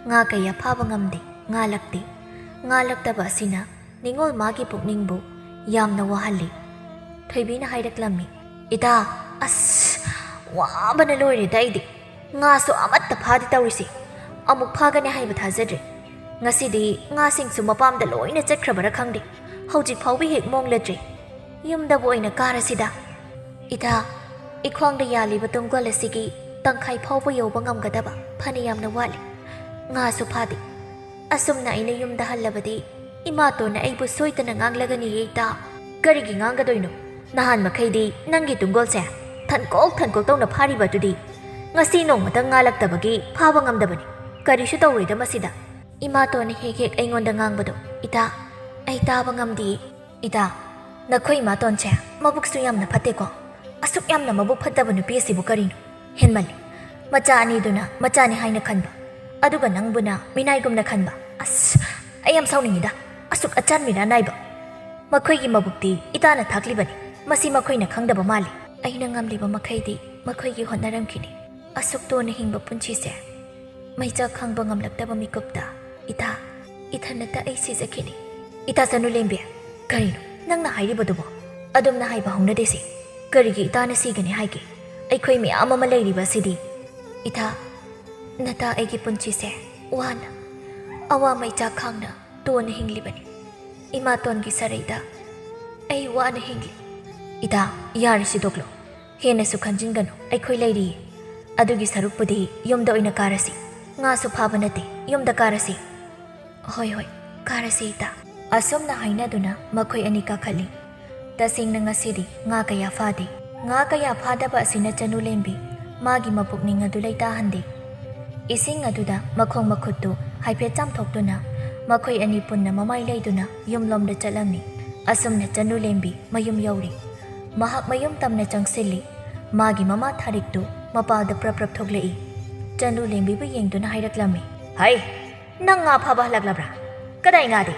ꯉꯥ ꯀꯌꯥ ꯐꯥꯕ ꯉꯝꯗꯦ, ꯉꯥ ꯂꯛꯇꯦ꯫ ꯉꯥ ꯂꯛꯇꯕ ꯑꯁꯤꯅ ꯅꯤꯉꯣꯜ ꯃꯥꯒꯤ ꯄꯨꯛꯅꯤꯡꯕꯨ ꯌꯥꯝꯅ ꯋꯥꯍꯜꯂꯤ꯫ ꯊꯣꯏꯕꯤꯅ ꯍꯥꯏꯔꯛꯂꯝꯃꯤ, "ꯏꯇꯥ, ꯑꯁ, ꯋꯥꯕꯅ ꯂꯣꯏꯔꯦꯗ ꯑꯩꯗꯤ꯫ ꯉꯥꯁꯨ ꯑꯃꯠꯇ ꯐꯥꯗꯦ ꯇꯧꯔꯤꯁꯦ꯫ ꯑꯃꯨꯛ ꯐꯥꯒꯅꯤ ꯍꯥꯏꯕ ꯊꯥꯖꯗ꯭ꯔꯦ꯫ ꯉꯁꯤꯗꯤ ꯉꯥꯁꯤꯡꯁꯨ ꯃꯄꯥꯝꯗ ꯂꯣꯏꯅ ꯆꯠꯈ꯭ꯔꯕꯔꯥ ꯈꯪꯗꯦ꯫ ꯍꯧꯖꯤꯛ ꯐꯥꯎꯕ ꯍꯦꯛ ꯃꯣꯡꯂꯗ꯭ꯔꯦ꯫ ꯌꯨꯝꯗꯕꯨ ꯑꯣꯏꯅ ꯀꯥꯔꯁꯤꯗ꯫ ꯏꯇꯥ, ꯏꯈ꯭ꯋꯥꯡꯗ ꯌꯥꯜꯂꯤꯕ ꯇꯨꯡꯒꯣꯜ ꯑꯁꯤꯒꯤ ꯇꯪꯈꯥꯏ ꯐꯥꯎꯕ ꯌꯧꯕ ꯉꯝꯒꯗꯕ ꯐꯅ ꯌꯥꯝꯅ ꯋꯥꯠꯂꯤ꯫ ꯉꯥꯁꯨ ꯐꯥꯗꯦ꯫ ꯑꯁꯨꯝꯅ ꯑꯩꯅ ꯌꯨꯝꯗ ꯍꯜꯂꯕꯗꯤ ꯏꯃꯥꯇꯣꯟꯅ ꯑꯩꯕꯨ ꯁꯣꯏꯗꯅ ꯉꯥꯡꯂꯒꯅꯤꯌꯦ ꯏꯇꯥ꯫ ꯀꯔꯤꯒꯤ ꯉꯥꯡꯒꯗꯣꯏꯅꯣ? ꯅꯍꯥꯟ ꯃꯈꯩꯗꯤ ꯅꯪꯒꯤ ꯇꯨꯡꯒꯣꯜꯁꯦ ꯊꯟꯀꯣꯛ ꯊꯟꯀꯣꯛ ꯇꯧꯅ ꯐꯥꯔꯤꯕ ꯑꯗꯨꯗꯤ ꯉꯁꯤ ꯅꯣꯡꯃꯇꯪ ꯉꯥ ꯂꯛꯇꯕꯒꯤ ꯐꯥꯕ ꯉꯝꯗꯕꯅꯤ꯫ ꯀꯔꯤꯁꯨ ꯇꯧꯔꯣꯏꯗ ꯃꯁꯤꯗ꯫ ꯏꯃꯥꯇꯣꯟꯅ ꯍꯦꯛ ꯍꯦꯛ ꯑꯩꯉꯣꯟꯗ ꯉꯥꯡꯕꯗꯣ, ꯏꯇꯥ, ꯑꯩ ꯇꯥꯕ ꯉꯝꯗꯤꯌꯦ꯫ ꯏꯇꯥ, ꯅꯈꯣꯏ ꯏꯃꯥꯇꯣꯟꯁꯦ ꯃꯕꯨꯛꯁꯨ ꯌꯥꯝꯅ ꯐꯠꯇꯦꯀꯣ꯫ ꯑꯁꯨꯛ ꯌꯥꯝꯅ ꯃꯕꯨꯛ ꯐꯠꯇꯕ ꯅꯨꯄꯤ ꯑꯁꯤꯕꯨ ꯀꯔꯤꯅꯣ? ꯍꯦꯟꯃꯜꯂꯤ꯫ ꯃꯆꯥ ꯑꯅꯤꯗꯨꯅ ꯃꯆꯥꯅꯤ ꯍꯥꯏꯅ ꯈꯟꯕ, ꯑꯗꯨꯒ ꯅꯪꯕꯨꯅ ꯃꯤꯅꯥꯏꯒꯨꯝꯅ ꯈꯟꯕ꯫ ꯑꯁ, ꯑꯩ ꯌꯥꯝ ꯁꯥꯎꯅꯤꯡꯉꯤꯗ꯫ ꯑꯁꯨꯛ ꯑꯆꯥꯟ ꯃꯤꯔꯥ ꯅꯥꯏꯕ꯫ ꯃꯈꯣꯏꯒꯤ ꯃꯕꯨꯛꯇꯤ ꯏꯇꯥꯅ ꯊꯥꯛꯂꯤꯕꯅꯤ꯫ ꯃꯁꯤ ꯃꯈꯣꯏꯅ ꯈꯪꯗꯕ ꯃꯥꯜꯂꯤ꯫ ꯑꯩꯅ ꯉꯝꯂꯤꯕ ꯃꯈꯩꯗꯤ ꯃꯈꯣꯏꯒꯤ ꯍꯣꯠꯅꯔꯝꯈꯤꯅꯤ꯫ ꯑꯁꯨꯛ ꯇꯣꯟꯅ ꯍꯤꯡꯕ ꯄꯨꯟꯁꯤꯁꯦ ꯃꯩꯆꯥꯛ ꯈꯥꯡꯕ ꯉꯝꯂꯛꯇꯕ ꯃꯤꯀꯨꯞꯇ ꯏꯇꯥ, ꯏꯊꯟꯅꯇ ꯑꯩ ꯁꯤꯖꯈꯤꯅꯤ꯫ ꯏꯇꯥ ꯆꯅꯨ ꯂꯦꯝꯕꯤ, ꯀꯔꯤꯅꯣ ꯅꯪꯅ ꯍꯥꯏꯔꯤꯕꯗꯨꯕꯣ? ꯑꯗꯨꯝꯅ ꯍꯥꯏꯕ ꯍꯧꯅꯗꯦꯁꯦ꯫ ꯀꯔꯤꯒꯤ ꯏꯇꯥꯅ ꯁꯤꯒꯅꯤ ꯍꯥꯏꯒꯦ? ꯑꯩꯈꯣꯏ ꯃꯌꯥꯝ ꯑꯃ ꯂꯩꯔꯤꯕ ꯑꯁꯤꯗꯤ꯫ ꯏꯇꯥ, ꯅꯇꯥ ꯑꯩꯒꯤ ꯄꯨꯟꯁꯤꯁꯦ ꯋꯥꯅ, ꯑꯋꯥ ꯃꯩꯆꯥꯛ ꯈꯥꯡꯅ ꯇꯣꯟꯅ ꯍꯤꯡꯂꯤꯕꯅꯤ꯫ ꯏꯃꯥꯇꯣꯟꯒꯤ ꯁꯔꯩꯗ ꯑꯩ ꯋꯥꯅ ꯍꯤꯡꯂꯤ꯫ ꯏꯇꯥ, ꯌꯥꯔꯦ ꯁꯤꯗꯣꯛꯂꯣ꯫ ꯍꯦꯟꯅꯁꯨ ꯈꯟꯖꯤꯟꯒꯅꯨ, ꯑꯩꯈꯣꯏ ꯂꯩꯔꯤꯌꯦ꯫ ꯑꯗꯨꯒꯤ ꯁꯔꯨꯛꯄꯨꯗꯤ ꯌꯨꯝꯗ ꯑꯣꯏꯅ ꯀꯥꯔꯁꯤ꯫ ꯉꯥꯁꯨ ꯐꯥꯕ ꯅꯠꯇꯦ, ꯌꯨꯝꯗ ꯀꯥꯔꯁꯤ꯫ ꯍꯣꯏ, ꯍꯣꯏ, ꯀꯥꯔꯁꯤ ꯏꯇꯥ꯫ ꯑꯁꯨꯝꯅ ꯍꯥꯏꯅꯗꯨꯅ ꯃꯈꯣꯏ ꯑꯅꯤ ꯀꯥꯈꯠꯂꯤ꯫ ꯇꯁꯦꯡꯅ ꯉꯁꯤꯗꯤ ꯉꯥ ꯀꯌꯥ ꯐꯥꯗꯦ꯫ ꯉꯥ ꯀꯌꯥ ꯐꯥꯗꯕ ꯑꯁꯤꯅ ꯆꯅꯨ ꯂꯦꯝꯕꯤ ꯃꯥꯒꯤ ꯃꯄꯨꯛꯅꯤꯡ ꯑꯗꯨ ꯂꯩꯇꯥꯍꯟꯗꯦ꯫ ꯏꯁꯤꯡ ꯑꯗꯨꯗ ꯃꯈꯣꯡ ꯃꯈꯨꯠꯇꯨ ꯍꯥꯏꯐꯦꯠ ꯆꯥꯝꯊꯣꯛꯇꯨꯅ ꯃꯈꯣꯏ ꯑꯅꯤ ꯄꯨꯟꯅ ꯃꯃꯥꯏ ꯂꯩꯗꯨꯅ ꯌꯨꯝꯂꯣꯝꯗ ꯆꯠꯂꯝꯃꯤ꯫ ꯑꯁꯨꯝꯅ ꯆꯅꯨ ꯂꯦꯝꯕꯤ ꯃꯌꯨꯝ ꯌꯧꯔꯤ꯫ ꯃꯍꯥꯛ ꯃꯌꯨꯝ ꯇꯝꯅ ꯆꯪꯁꯤꯜꯂꯤ꯫ ꯃꯥꯒꯤ ꯃꯃꯥ ꯊꯥꯔꯤꯛꯇꯨ ꯃꯄꯥꯜꯗ ꯄ꯭ꯔꯞ ꯄ꯭ꯔꯞ ꯊꯣꯛꯂꯛꯏ꯫ ꯆꯅꯨ ꯂꯦꯝꯕꯤꯕꯨ ꯌꯦꯡꯗꯨꯅ ꯍꯥꯏꯔꯛꯂꯝꯃꯤ꯫ "ꯍꯩ, ꯅꯪ ꯉꯥ ꯐꯥꯕ ꯍꯜꯂꯛꯂꯕ꯭ꯔꯥ? ꯀꯗꯥꯏ ꯉꯥꯗꯤ?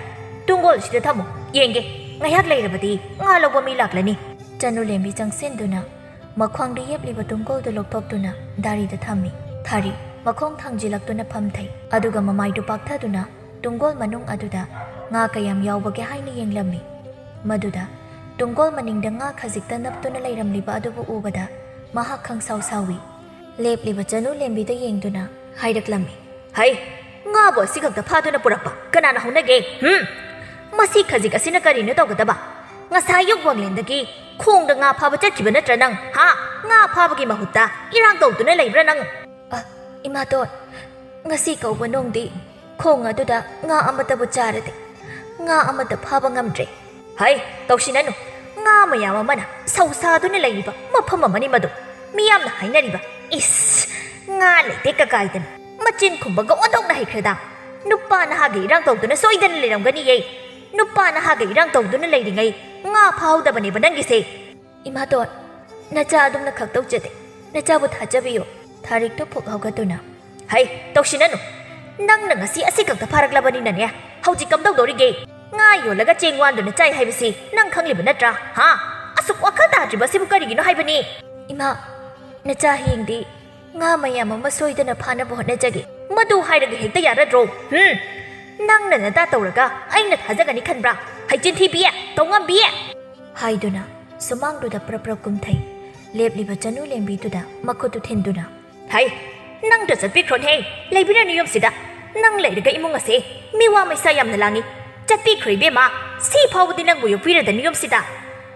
ꯇꯨꯡꯒꯣꯜꯁꯤꯗ ꯊꯝꯃꯨ, ꯌꯦꯡꯒꯦ꯫ ꯉꯥꯏꯍꯥꯛ ꯂꯩꯔꯕꯗꯤ ꯉꯥ ꯂꯧꯕ ꯃꯤ ꯂꯥꯛꯂꯅꯤ꯫" ꯆꯅꯨ ꯂꯦꯝꯕꯤ ꯆꯪꯁꯤꯟꯗꯨꯅ ꯃꯈ꯭ꯋꯥꯡꯗ ꯌꯦꯞꯂꯤꯕ ꯇꯨꯡꯒꯣꯜꯗꯨ ꯂꯧꯊꯣꯛꯇꯨꯅ ꯗꯥꯔꯤꯗ ꯊꯝꯃꯤ꯫ ꯊꯥꯔꯤꯛ ꯃꯈꯣꯡ ꯊꯥꯡꯖꯤꯜꯂꯛꯇꯨꯅ ꯐꯝꯊꯩ, ꯑꯗꯨꯒ ꯃꯃꯥꯏꯗꯨ ꯄꯥꯛꯊꯗꯨꯅ ꯇꯨꯡꯒꯣꯜ ꯃꯅꯨꯡ ꯑꯗꯨꯗ ꯉꯥ ꯀꯌꯥꯝ ꯌꯥꯎꯕꯒꯦ ꯍꯥꯏꯅ ꯌꯦꯡꯂꯝꯃꯤ꯫ ꯃꯗꯨꯗ ꯇꯨꯡꯒꯣꯜ ꯃꯅꯤꯡꯗ ꯉꯥ ꯈꯖꯤꯛꯇ ꯅꯞꯇꯨꯅ ꯂꯩꯔꯝꯂꯤꯕ ꯑꯗꯨꯕꯨ ꯎꯕꯗ ꯃꯍꯥꯛ ꯈꯪꯁꯥꯎ ꯁꯥꯎꯏ꯫ ꯂꯦꯞꯂꯤꯕ ꯆꯅꯨ ꯂꯦꯝꯕꯤꯗ ꯌꯦꯡꯗꯨꯅ ꯍꯥꯏꯔꯛꯂꯝꯃꯤ꯫ "ꯍꯩ, ꯉꯥꯕꯨ ꯑꯁꯤꯈꯛꯇ ꯐꯥꯗꯨꯅ ꯄꯨꯔꯛꯄ ꯀꯅꯥꯅ ꯍꯧꯅꯒꯦ? ꯍꯨꯝ? ꯃꯁꯤ ꯈꯖꯤꯛ ꯑꯁꯤꯅ ꯀꯔꯤꯅꯣ ꯇꯧꯒꯗꯕ? ꯉꯁꯥꯏ ꯑꯌꯨꯛ ꯋꯥꯡꯂꯦꯟꯗꯒꯤ ꯈꯣꯡꯗ ꯉꯥ ꯐꯥꯕ ꯆꯠꯈꯤꯕ ꯅꯠꯇ꯭ꯔ ꯅꯪ? ꯍꯥ? ꯉꯥ ꯐꯥꯕꯒꯤ ꯃꯍꯨꯠꯇ ꯏꯔꯥꯡ ꯇꯧꯗꯨꯅ ꯂꯩꯕ꯭ꯔꯥ ꯅꯪ?" "ꯑ, ꯏꯃꯥꯇꯣꯟ, ꯉꯁꯤ ꯀꯧꯕ ꯅꯣꯡꯗꯤ ꯈꯣꯡ ꯑꯗꯨꯗ ꯉꯥ ꯑꯃꯠꯇꯕꯨ ꯆꯥꯔꯗꯦ꯫ ꯉꯥ ꯑꯃꯠꯇ ꯐꯥꯕ ꯉꯝꯗ꯭ꯔꯦ꯫" "ꯍꯩ, ꯇꯧꯁꯤꯟꯅꯅꯨ꯫ ꯉꯥ ꯃꯌꯥꯝ ꯑꯃꯅ ꯁꯧ ꯁꯥꯗꯨꯅ ꯂꯩꯔꯤꯕ ꯃꯐꯝ ꯑꯃꯅꯤ ꯃꯗꯨ꯫ ꯃꯤꯌꯥꯝꯅ ꯍꯥꯏꯅꯔꯤꯕ, ꯏꯁ, ꯉꯥ ꯂꯩꯇꯦ ꯀꯀꯥꯏꯗꯅ ꯃꯆꯤꯟ ꯈꯨꯝꯕꯒ ꯑꯣꯟꯊꯣꯛꯅ ꯍꯩꯈ꯭ꯔꯦꯗ꯫ ꯅꯨꯄꯥ ꯅꯍꯥꯒꯤ ꯏꯔꯥꯡ ꯇꯧꯗꯨꯅ ꯁꯣꯏꯗꯅ ꯂꯩꯔꯝꯒꯅꯤꯌꯦ꯫ ꯅꯨꯄꯥ ꯅꯍꯥꯒ ꯏꯔꯥꯡ ꯇꯧꯗꯨꯅ ꯂꯩꯔꯤꯉꯩ ꯉꯥ ꯐꯥꯍꯧꯗꯕꯅꯦꯕ ꯅꯪꯒꯤꯁꯦ꯫" "ꯏꯃꯥꯇꯣꯟ, ꯅꯆꯥ ꯑꯗꯨꯝꯅ ꯈꯛ ꯇꯧꯖꯗꯦ꯫ ꯅꯆꯥꯕꯨ ꯊꯥꯖꯕꯤꯌꯨ꯫" ꯊꯥꯔꯤꯛꯇꯨ ꯐꯨꯛ ꯍꯧꯒꯠꯇꯨꯅ꯫ "ꯍꯩ, ꯇꯧꯁꯤꯟꯅꯅꯨ꯫ ꯅꯪꯅ ꯉꯁꯤ ꯑꯁꯤꯈꯛꯇ ꯐꯥꯔꯛꯂꯕꯅꯤꯅꯅꯦ, ꯍꯧꯖꯤꯛ ꯀꯝꯗꯧꯗꯧꯔꯤꯒꯦ? ꯉꯥ ꯌꯣꯜꯂꯒ ꯆꯦꯡ ꯋꯥꯟꯗꯨꯅ ꯆꯥꯏ ꯍꯥꯏꯕꯁꯤ ꯅꯪ ꯈꯪꯂꯤꯕ ꯅꯠꯇ꯭ꯔꯥ? ꯍꯥ? ꯑꯁꯨꯛ ꯋꯥꯈꯜ ꯇꯥꯗ꯭ꯔꯤꯕ ꯑꯁꯤꯕꯨ ꯀꯔꯤꯒꯤꯅꯣ ꯍꯥꯏꯕꯅꯤ?" "ꯏꯃꯥ, ꯅꯆꯥ ꯍꯌꯦꯡꯗꯤ ꯉꯥ ꯃꯌꯥꯝ ꯑꯃ ꯁꯣꯏꯗꯅ ꯐꯥꯅꯕ ꯍꯣꯠꯅꯖꯒꯦ꯫" "ꯃꯗꯨ ꯍꯥꯏꯔꯒ ꯍꯦꯛꯇ ꯌꯥꯔꯗ꯭ꯔꯣ? ꯍꯨꯝ? ꯅꯪꯅ ꯅꯇꯥ ꯇꯧꯔꯒ ꯑꯩꯅ ꯊꯥꯖꯒꯅꯤ ꯈꯟꯕ꯭ꯔꯥ? ꯍꯩꯆꯤꯟ ꯊꯤꯕꯤ, ꯇꯧꯉꯝꯕꯤ!" ꯍꯥꯏꯗꯨꯅ ꯁꯨꯃꯥꯡꯗꯨꯗ ꯄ꯭ꯔꯞ ꯄ꯭ꯔꯞ ꯀꯨꯝꯊꯩ꯫ ꯂꯦꯞꯂꯤꯕ ꯆꯅꯨ ꯂꯦꯝꯕꯤꯗꯨꯗ ꯃꯈꯨꯠꯇꯨ ꯊꯤꯟꯗꯨꯅ, "ꯍꯩ, ꯅꯪꯗ ꯆꯠꯄꯤꯈ꯭ꯔꯣꯅꯦ꯫ ꯂꯩꯕꯤꯔꯅꯨ ꯌꯨꯝꯁꯤꯗ꯫ ꯅꯪ ꯂꯩꯔꯒ ꯏꯃꯨꯡ ꯑꯁꯦ ꯃꯤꯋꯥ ꯃꯩꯁꯥ ꯌꯥꯝꯅ ꯂꯥꯡꯉꯤ꯫ ꯆꯠꯄꯤꯈ꯭ꯔꯣ ꯏꯕꯦꯝꯃ꯫ ꯁꯤ ꯐꯥꯎꯕꯗꯤ ꯅꯪꯕꯨ ꯌꯣꯛꯄꯤꯔꯗꯅꯤ ꯌꯨꯝꯁꯤꯗ꯫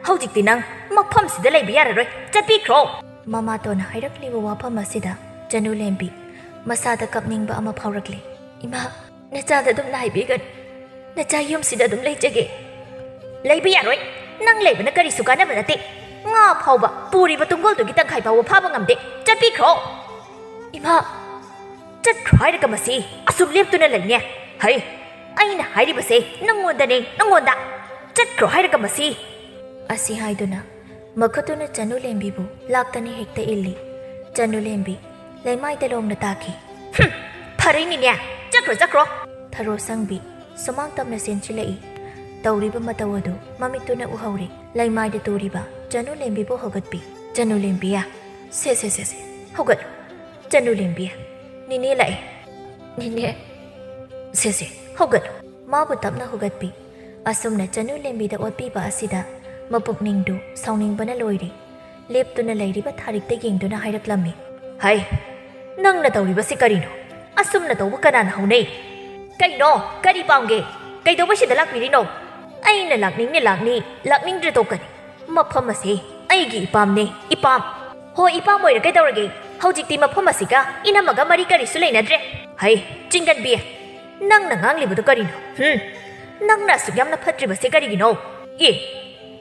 ꯍꯧꯖꯤꯛꯇꯤ ꯅꯪ ꯃꯐꯝꯁꯤꯗ ꯂꯩꯕ ꯌꯥꯔꯔꯣꯏ꯫ ꯆꯠꯄꯤꯈ꯭ꯔꯣ꯫" ꯃꯃꯥꯇꯣꯟꯅ ꯍꯥꯏꯔꯛꯂꯤꯕ ꯋꯥꯐꯝ ꯑꯁꯤꯗ ꯆꯅꯨ ꯂꯦꯝꯕꯤ ꯃꯁꯥꯗ ꯀꯞꯅꯤꯡꯕ ꯑꯃ ꯐꯥꯎꯔꯛꯂꯦ꯫ "ꯏꯃꯥ, ꯅꯆꯥꯗ ꯑꯗꯨꯝꯅ ꯍꯥꯏꯕꯤꯒꯅꯨ꯫ ꯅꯆꯥ ꯌꯨꯝꯁꯤꯗ ꯑꯗꯨꯝ ꯂꯩꯖꯒꯦ꯫ ꯂꯩꯕ ꯌꯥꯔꯣꯏ꯫ ꯅꯪ ꯂꯩꯕꯅ ꯀꯔꯤꯁꯨ ꯀꯥꯟꯅꯕ ꯅꯠꯇꯦ꯫ ꯉꯥ ꯐꯥꯎꯕ, ꯄꯨꯔꯤꯕ ꯇꯨꯡꯒꯣꯜꯗꯨꯒꯤ ꯇꯪꯈꯥꯏ ꯐꯥꯎꯕ ꯐꯥꯕ ꯉꯝꯗꯦ꯫ ꯆꯠꯄꯤꯈ꯭ꯔꯣ꯫ ꯏꯃꯥ, ꯆꯠꯈ꯭ꯔꯣ ꯍꯥꯏꯔꯒ ꯃꯁꯤ ꯑꯁꯨꯝ ꯂꯦꯞꯇꯨꯅ ꯂꯩꯅꯦ꯫ ꯍꯩ, ꯑꯩꯅ ꯍꯥꯏꯔꯤꯕꯁꯦ ꯅꯪꯉꯣꯟꯗꯅꯦ, ꯅꯪꯉꯣꯟꯗ꯫ ꯆꯠꯈ꯭ꯔꯣ ꯍꯥꯏꯔꯒ ꯃꯁꯤ꯫ ꯑꯁꯤ ꯍꯥꯏꯗꯨꯅ ꯃꯈꯨꯠꯇꯨꯅ ꯆꯅꯨ ꯂꯦꯝꯕꯤꯕꯨ ꯂꯥꯛꯇꯅ ꯍꯦꯛꯇ ꯏꯜꯂꯤ꯫ ꯆꯅꯨ ꯂꯦꯝꯕꯤ ꯂꯩꯃꯥꯏꯗ ꯂꯣꯡꯅ ꯇꯥꯈꯤ꯫ "ꯍꯨꯝ, ꯐꯔꯦꯅꯤꯅꯦ, ꯆꯠꯈ꯭ꯔꯣ, ꯆꯠꯈ꯭ꯔꯣ"꯫ ꯊꯔꯣ ꯁꯪꯕꯤ ꯁꯨꯃꯥꯡ ꯇꯝꯅ ꯆꯦꯟꯁꯤꯜꯂꯛꯏ꯫ ꯇꯧꯔꯤꯕ ꯃꯇꯧ ꯑꯗꯨ ꯃꯃꯤꯠꯇꯨꯅ ꯎꯍꯧꯔꯤ꯫ ꯂꯩꯃꯥꯏꯗ ꯇꯨꯔꯤꯕ ꯆꯅꯨ ꯂꯦꯝꯕꯤꯕꯨ ꯍꯧꯒꯠꯄꯤ꯫ ꯆꯅꯨ ꯂꯦꯝꯕꯤꯌꯥ, ꯁꯦ, ꯁꯦ, ꯁꯦ, ꯁꯦ, ꯍꯧꯒꯠꯂꯨ꯫ ꯆꯅꯨ ꯂꯦꯝꯕꯤꯌꯥ, ꯅꯦꯅꯦ ꯂꯥꯛꯑꯦ꯫ ꯅꯦꯅꯦ, ꯁꯦ, ꯁꯦ, ꯍꯧꯒꯠꯂꯨ꯫ ꯃꯥꯕꯨ ꯇꯞꯅ ꯍꯧꯒꯠꯄꯤ꯫ ꯑꯁꯨꯝꯅ ꯆꯅꯨ ꯂꯦꯝꯕꯤꯗ ꯑꯣꯠꯄꯤꯕ ꯑꯁꯤꯗ ꯃꯄꯨꯛꯅꯤꯡꯗꯨ ꯁꯥꯎꯅꯤꯡꯕꯅ ꯂꯣꯏꯔꯤ꯫ ꯂꯦꯞꯇꯨꯅ ꯂꯩꯔꯤꯕ ꯊꯥꯔꯤꯛꯇ ꯌꯦꯡꯗꯨꯅ ꯍꯥꯏꯔꯛꯂꯝꯃꯤ꯫ "ꯍꯩ, ꯅꯪꯅ ꯇꯧꯔꯤꯕꯁꯤ ꯀꯔꯤꯅꯣ? ꯑꯁꯨꯝꯅ ꯇꯧꯕ ꯀꯅꯥꯅ ꯍꯧꯅꯩ? ꯀꯩꯅꯣ? ꯀꯔꯤ ꯄꯥꯝꯒꯦ? ꯀꯩꯗꯧꯕ ꯁꯤꯗ ꯂꯥꯛꯄꯤꯔꯤꯅꯣ? ꯑꯩꯅ ꯂꯥꯛꯅꯤꯡꯅ ꯂꯥꯛꯅꯤ, ꯂꯥꯛꯅꯤꯡꯗ꯭ꯔ ꯇꯣꯛꯀꯅꯤ꯫ ꯃꯐꯝ ꯑꯁꯤ ꯑꯩꯒꯤ ꯏꯄꯥꯝꯅꯦ, ꯏꯄꯥꯝ"꯫ "ꯍꯣ, ꯏꯄꯥꯝ ꯑꯣꯏꯔ ꯀꯩꯗꯧꯔꯒꯦ? ꯍꯧꯖꯤꯛꯇꯤ ꯃꯐꯝ ꯑꯁꯤꯒ ꯏꯅꯝꯃꯒ ꯃꯔꯤ ꯀꯔꯤꯁꯨ ꯂꯩꯅꯗ꯭ꯔꯦ꯫ ꯍꯩ, ꯆꯤꯡꯒꯟꯕꯤ, ꯅꯪꯅ ꯉꯥꯡꯂꯤꯕꯗꯨ ꯀꯔꯤꯅꯣ? ꯍꯨꯝ? ꯅꯪꯅ ꯑꯁꯨꯛ ꯌꯥꯝꯅ ꯐꯠꯇ꯭ꯔꯤꯕꯁꯦ ꯀꯔꯤꯒꯤꯅꯣ? ꯑꯦ,